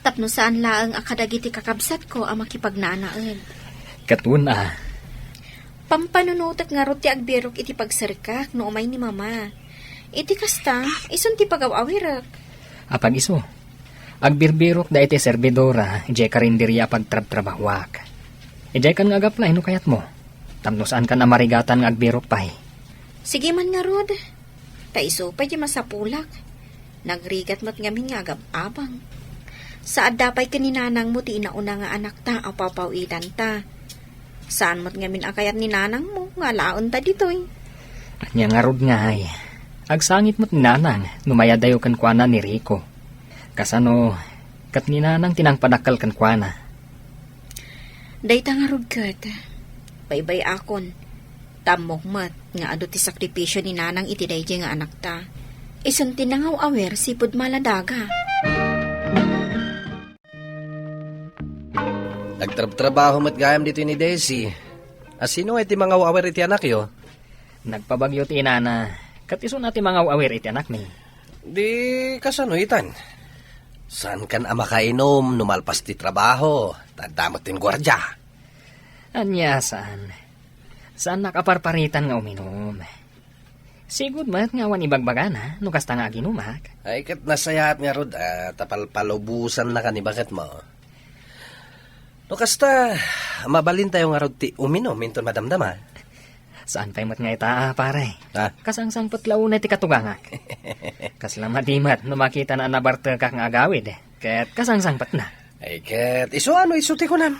Tapno saan laeng a kadagiti kakabsatko a makipagnaanaed. Ket wen a. Pampanunotek ngarud ti agbirok iti pagserkak no umay ni Mama. Iti kasta, isun ti pagaw-awirek. Apag isu, agbirbirok daytoy servidora idiay karinderia a pagtrabtrabahoak. Idiay kan nga agaplay no kayatmo. Tapno saankan a marigatan nga agbirok pay. Sige man ngarud. Ta isu pay ti masapulak. Nagrigat met ngamin nga agab-abang. Sa adda pay ken ni nanangmo ti inauna nga anakta a papaw-itanta. Saan met ngamin a kayat ni nanangmo nga alaenta ditoy. Ania ngarud ngay, agsangit met ni nanang no mayadayo kenkuana ni Rico. Kasano ket ni nanang ti nangpadakkel kenkuana. Dayta ngarud ket, baybay-akon, ta ammok met nga adu ti sakripisio ni nanang iti daydiay nga anakta. Isun ti nangaw-awir sipud maladaga. Nagtrabtrabaho met gayam ditoy ni Daisy. A, sino ngay ti mangaw-awir iti anakyo? Nagpabagyo ti inana, ket isuna ti mangaw-awir iti anakmi. Di kasano itan? Saankan a makainom no malpas ti trabaho, ta adda met ti guardia. Ania saan? Saannak a parparitan nga uminom. Sigud met nga awan ibagbagana no kasta nga aginumak. Ay, ket nasayaat ngarud a ta palpalubosannaka ni baketmo. No kasta, mabalintayo ngarud ti uminom inton madamdama. Saan pay met nga ita, a, pare? Ah. Kasangsangpet la unay ti katugangak. Kasla madi met no makitana a nabartekak nga agawid, ket kasangsangpetna. Ay, ket isu ano isu ti kunam?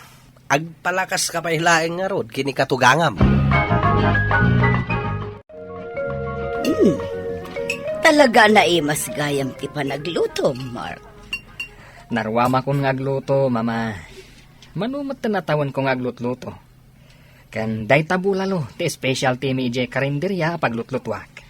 Agpalakas ka pay laeng ngarud ken ni katugangam. Mm. Talaga a naimas gayam ti panaglutom, Mark. Naruamakon nga agluto, Mama. Mano met ti natawenko nga aglutluto. Ken dayta bulalo ti specialty mi idiay karinderia a paglutlutuak.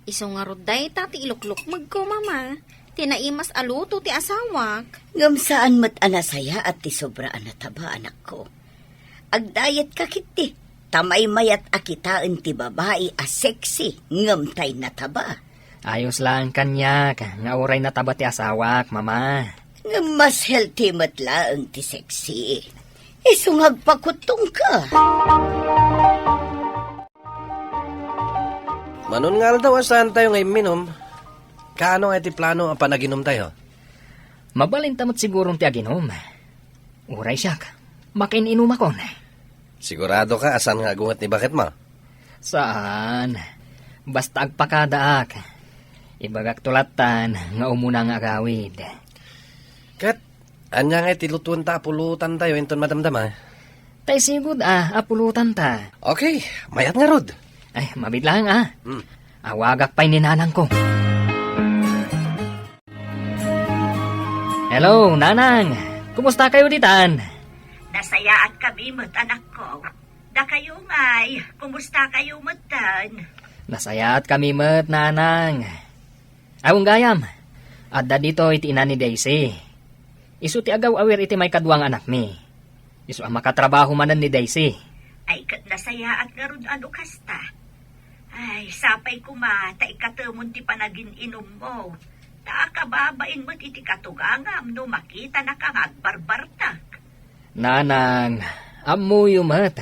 Isu ngarud dayta ti iluklukmegko, Mama. Ti naimas a luto ti asawak. Ngem saan met a nasayaat ti sobra a nataba, anakko. Agdayetka ketdi, ta maymayat a kitaen ti babai a sexy ngem tay nataba. Ayos laeng kaniak nga uray nataba ti asawak, Mama. Ngem mas healthy met laeng ti sexy. Isu nga agpakuttongka. Manon nga aldaw a saantayo nga imminom, kaano nga iti plano a panaginumtayo? Mabalinta met siguron ti aginum. Uray siak, makin-inumakon. Sigurado ka a saan nga agunget ni baketmo? Saan. Basta agpakadaak, ibagakto lattan nga umuna nga agawid. Ket, ania ngay ti lutuenta a pulutantayo inton madamdama? Tay sigud a, a pulutanta. Okay, mayat ngarud. Ay, mabiit laeng a. Hmm. Awagak pay ni nanangko. Hello, Nanang! Kumusta kayo ditan? Nasayaat kami met, anakko. Dakayo ngay, kumusta kayo metten? Nasayaat kami met, Nanang. Awan gayam, adda ditoy ti ina ni Daisy. Isu ti agaw-awir iti maikadua nga anakmi. Isu a makatrabaho manen ni Daisy. Ay, ket nasayaat ngarud a no kasta. Ay, sapay koma ta ikatemon ti panagin-inummo. Ta akababain met iti katugangam no makitanaka nga agbarbartak. Nanang, ammoyo met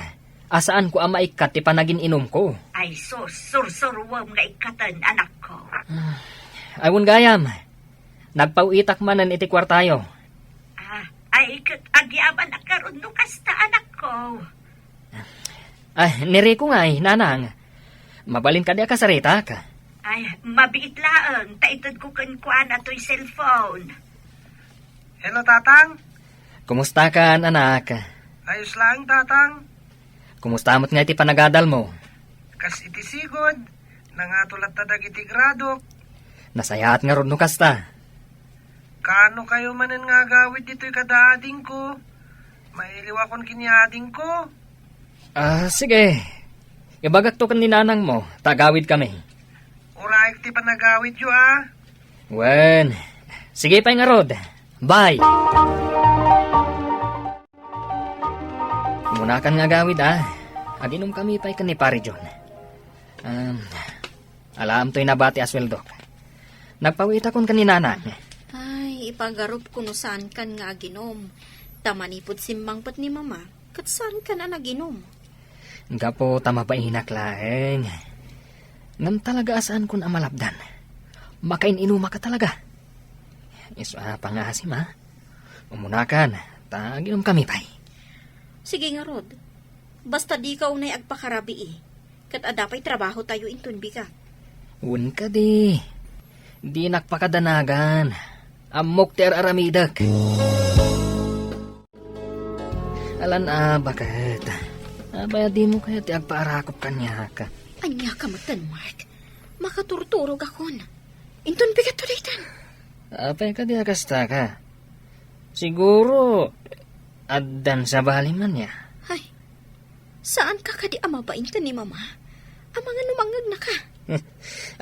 a saanko a maikkat ti panagin-inumko. Ay sus, sursuruem nga ikkaten, anakko. Ay, wen gayam, nagpaw-itak manen iti kuartayo. Ah, ay, ket agyamanak ngarud no kasta, anakko. Ay, ni Rico ngay, Nanang. Mabalin kadi a kasaritak? Ay, mabiit laeng, ta itedko kenkuana toy cellphone. Hello, Tatang. Kumusta kan, anak? Ayos laeng, Tatang. Kumusta met nga iti panagadalmo? Kas iti sigud, nangato latta dagiti gradok. Nasayaat ngarud no kasta. Kaano kayo manen nga agawid ditoy kada adingko? Mailiwakon ken ni adingko. Ah, sige. Ibagakto ken ni nanangmo, ta agawidkami. Uray ti panagawidyo, a. Wen, sige pay ngarud. Bye. Umunakan nga agawid, a. Aginomkami pay ken ni Pare John. Um, alaam toy nabati a sueldok. Nagpawitakon ken ni nanang. Ay, ipagarupko no saankan nga aginom. Ta manipud simmangpet ni Mama, ket saankan a naginom. Gapu ta mabainak laeng. Ngem talaga a saankon a malapdan. Makain-inumak talaga. Isu a pangaasim, a. Umunakan, ta aginomkami pay. Sige ngarud. Basta dika unay agpakarabii. Ket adda pay trabahotayo inton bigat. Wen kadi. Dinak pakadanagan. Ammok ti ar-aramidek. Alan a, baket. Apay a dimo kayat ti agpaarakop kaniak? Ania ka metten, Mark? Makaturturogakon. Inton bigatto daytan. Apay kadi a kasta ka? Siguro, addan sabali man ya. Ay, saanka kadi a mabain ken ni Mama? Amangan no mangngegnaka.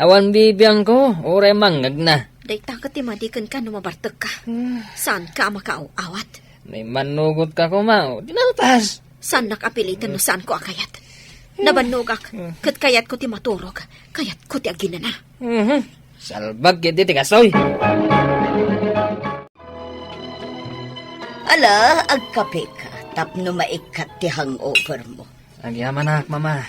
Awan bibiangko, uray mangngegna. Dayta ket ti madi kenka no mabartekka. Hmm. Saanka a makaaw-awat. Naimmannugotka koma, o, di nalpas. Saannak a piliten no saanko a kayat. Nabannogak, ket kayatko ti maturog, kayatko ti aginana. Mhm. Salbag ketdi ti kastoy. Ala, agkapeka tapno maikkat ti hangover mo. Agyamanak, Mama.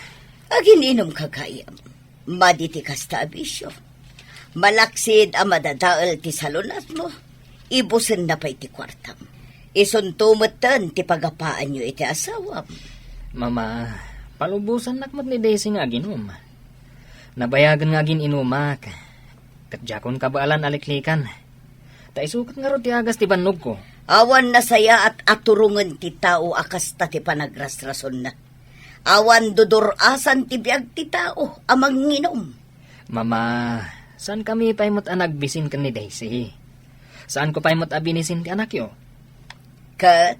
Agin-inom ka gayam. Madi ti kasta a bisio. Malaksid a madadael ti salunatmo, ibusenna pay ti kuartam. Isunto metten ti pagapaanyo iti asawam. Mama, palubosannak met ni Daisy nga aginom. Nabayagen nga agin-inumak, ket diakon kabaelan a liklikan. Ta isu ket ngarud ti agas ti bannogko. Awan nasayaat a turongen ti tao a kasta ti panagrasrasonna. Awan dudur-asan ti biag ti tao a manginum. Mama, saankami pay met a nagbisin ken ni Daisy. Saanko pay met a binisin ti anakyo. Ket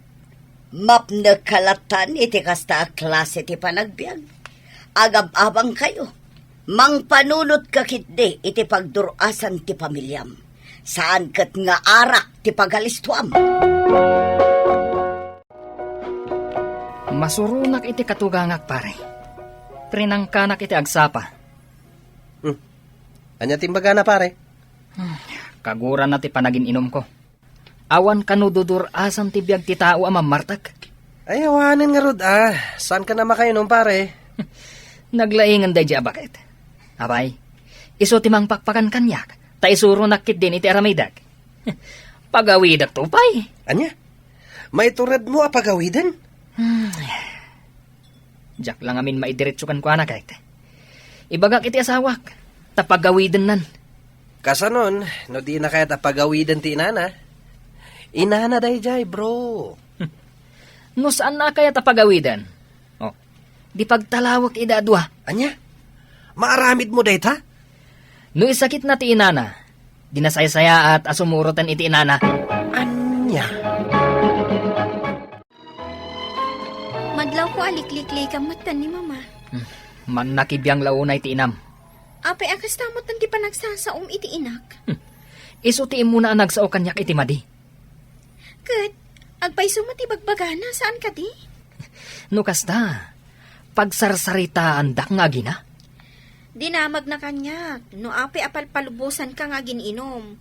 mapnek ka latan iti kasta a klase ti panagbiag. Agab-abangkayo. Mangpanunot ka ketdi iti pagdur-asan ti pamiliam. Saan ket nga arak ti pagalistuam. Masuronak iti katugangak, pare. Prinangkanak iti agsapa. Hmm. Ania ti imbagana, pare? Hmm. Kaguranna ti panagin-inumko. Awan kano dudur-asan ti biag ti tao a mammartek. Ay, awanen ngarud, a. Saankan a makainum, pare? Naglaingen daydi a baket. Apay, isu ti mangpakpakan kaniak, ta isuronak ketdin iti aramidek. Pagawidekto pay. Ania? Maituredmo a pagawiden? Hmm. Diak la ngamin maidiretso kenkuana, ket ibagak iti asawak, ta pagawidennan. Kasanon, no dina kayat a pagawiden ti inana? Inana daydiay, bro. No saanna a kayat a pagawiden, o, di pagtalawek ida a dua. Ania? Maaramidmo dayta? No isakitna ti inana, di nasaysayaat a sumuroten iti inana. Ania? Madlawko a likliklikam metten ni Mama. Hmm. Mannakibiang la unay ti inam. Apay a kasta metten ti panagsasaom iti inak? Hmm. Isu ti immuna a nagsao kaniak iti madi. Ket, agpayso met ti bagbagana, saan kadi? No kasta, pagsarsaritaandak nga agina. Dinamagna kaniak, no apay a palpalubosanka nga agin-inum.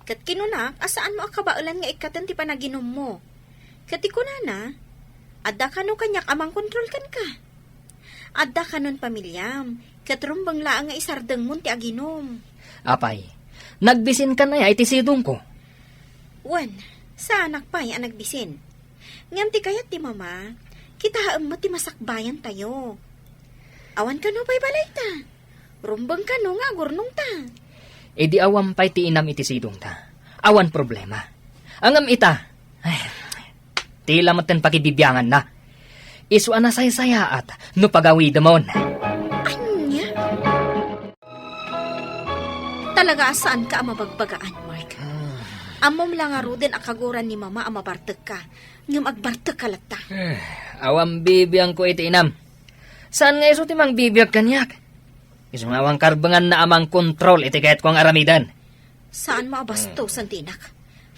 Ket kinunak a saanmo a kabaelan nga ikkaten ti panaginummo. Ket ti kunana, adda kano kaniak a mangkontrol kenka. Adda kanon pamiliam, ket rumbeng laeng nga isardengmon ti aginum. Apay, nagbisinkan aya iti sidongko? Wen, saanak pay a nagbisin. Ngem ti kayat ti Mama, kitaem met ti masakbayantayo. Awan kano pay balayta. Rumbeng kano nga agurnongta. Idi awan pay ti inam iti sidongta, awan problema. Ngem ita, ay, tila metten pakibibianganna. Isu a nasaysayaat no pagawidemon. Ania? Talaga a saanka a mabagbagaan, Mark. Ah. Ammom la ngaruden a kaguran ni Mama a mabartekka, ngem agbartekka latta. Eh, awan bibiangko iti inam. Saan nga isu ti mangbibiag kaniak? Isu nga awan karbenganna a mangkontrol iti kayatko nga aramiden. Saanmo a bastosen ti inak.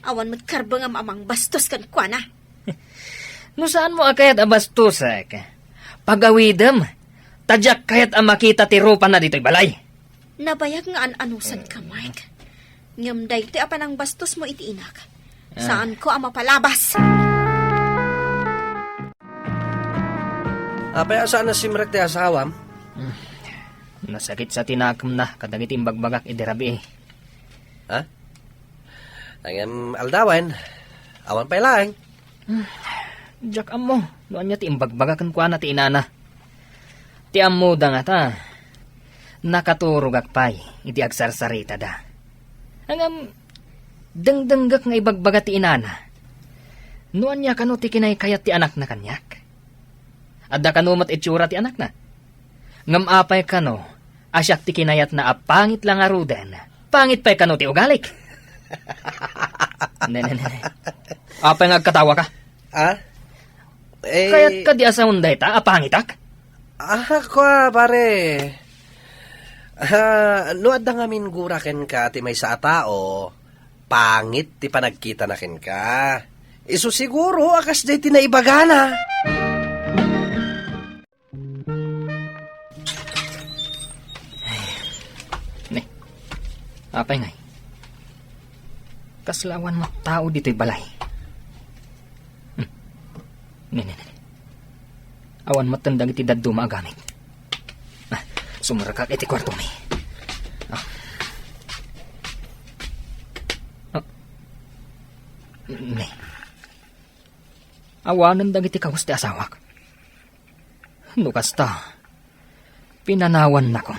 Awan met karbengam a mangbastos kenkuana. No saanmo a kayat a bastosek, pagawidem, ta diak kayat a makita ti rupana ditoy balay. Nabayag nga an-anusanka, Mike. Ngem daytoy a panangbastosmo iti inak, Ah. saanko a mapalabas. Apay a saan a simrek ti asawam? Hmm. Nasakit sa ti nakemna kadagiti imbagbagak idi rabii. Ha? Ngem aldawen, awan pay laeng. Hmm. Diak ammo no ania ti imbagbagak kenkuana ti inana. Ti ammoda ngata, nakaturogak pay idi agsarsaritada. Ngem, dengdenggek nga ibagbaga ti inana. No ania kano ti kinaykayat ti anakna kaniak? Adda kano met itsura ti anakna? Ngem apay kano a siak ti kinayatna a pangit la ngaruden? Pangit pay kano ti ugalik? Ne, ne, ne, ne. Apay nga agkatawaka? Ah? Eh, kayat kadi a saon dayta a pangitak? Ah, kua, pare. Ah, no adda ngamin gura kenka ti maysa a tao, pangit ti panagkitana kenka. Isu siguro a kasdiay ti naibagana. Ne, apay ngay? Kasla awan met tao ditoy balay. Hmm. Ne, ne, ne, ne. Awan met dagiti dadduma a gamit. Ah, sumrekak iti kuartomi. Ah. Ah. Ne. Awanen dagiti kawes ti asawak. No kasta, pinanawannakon.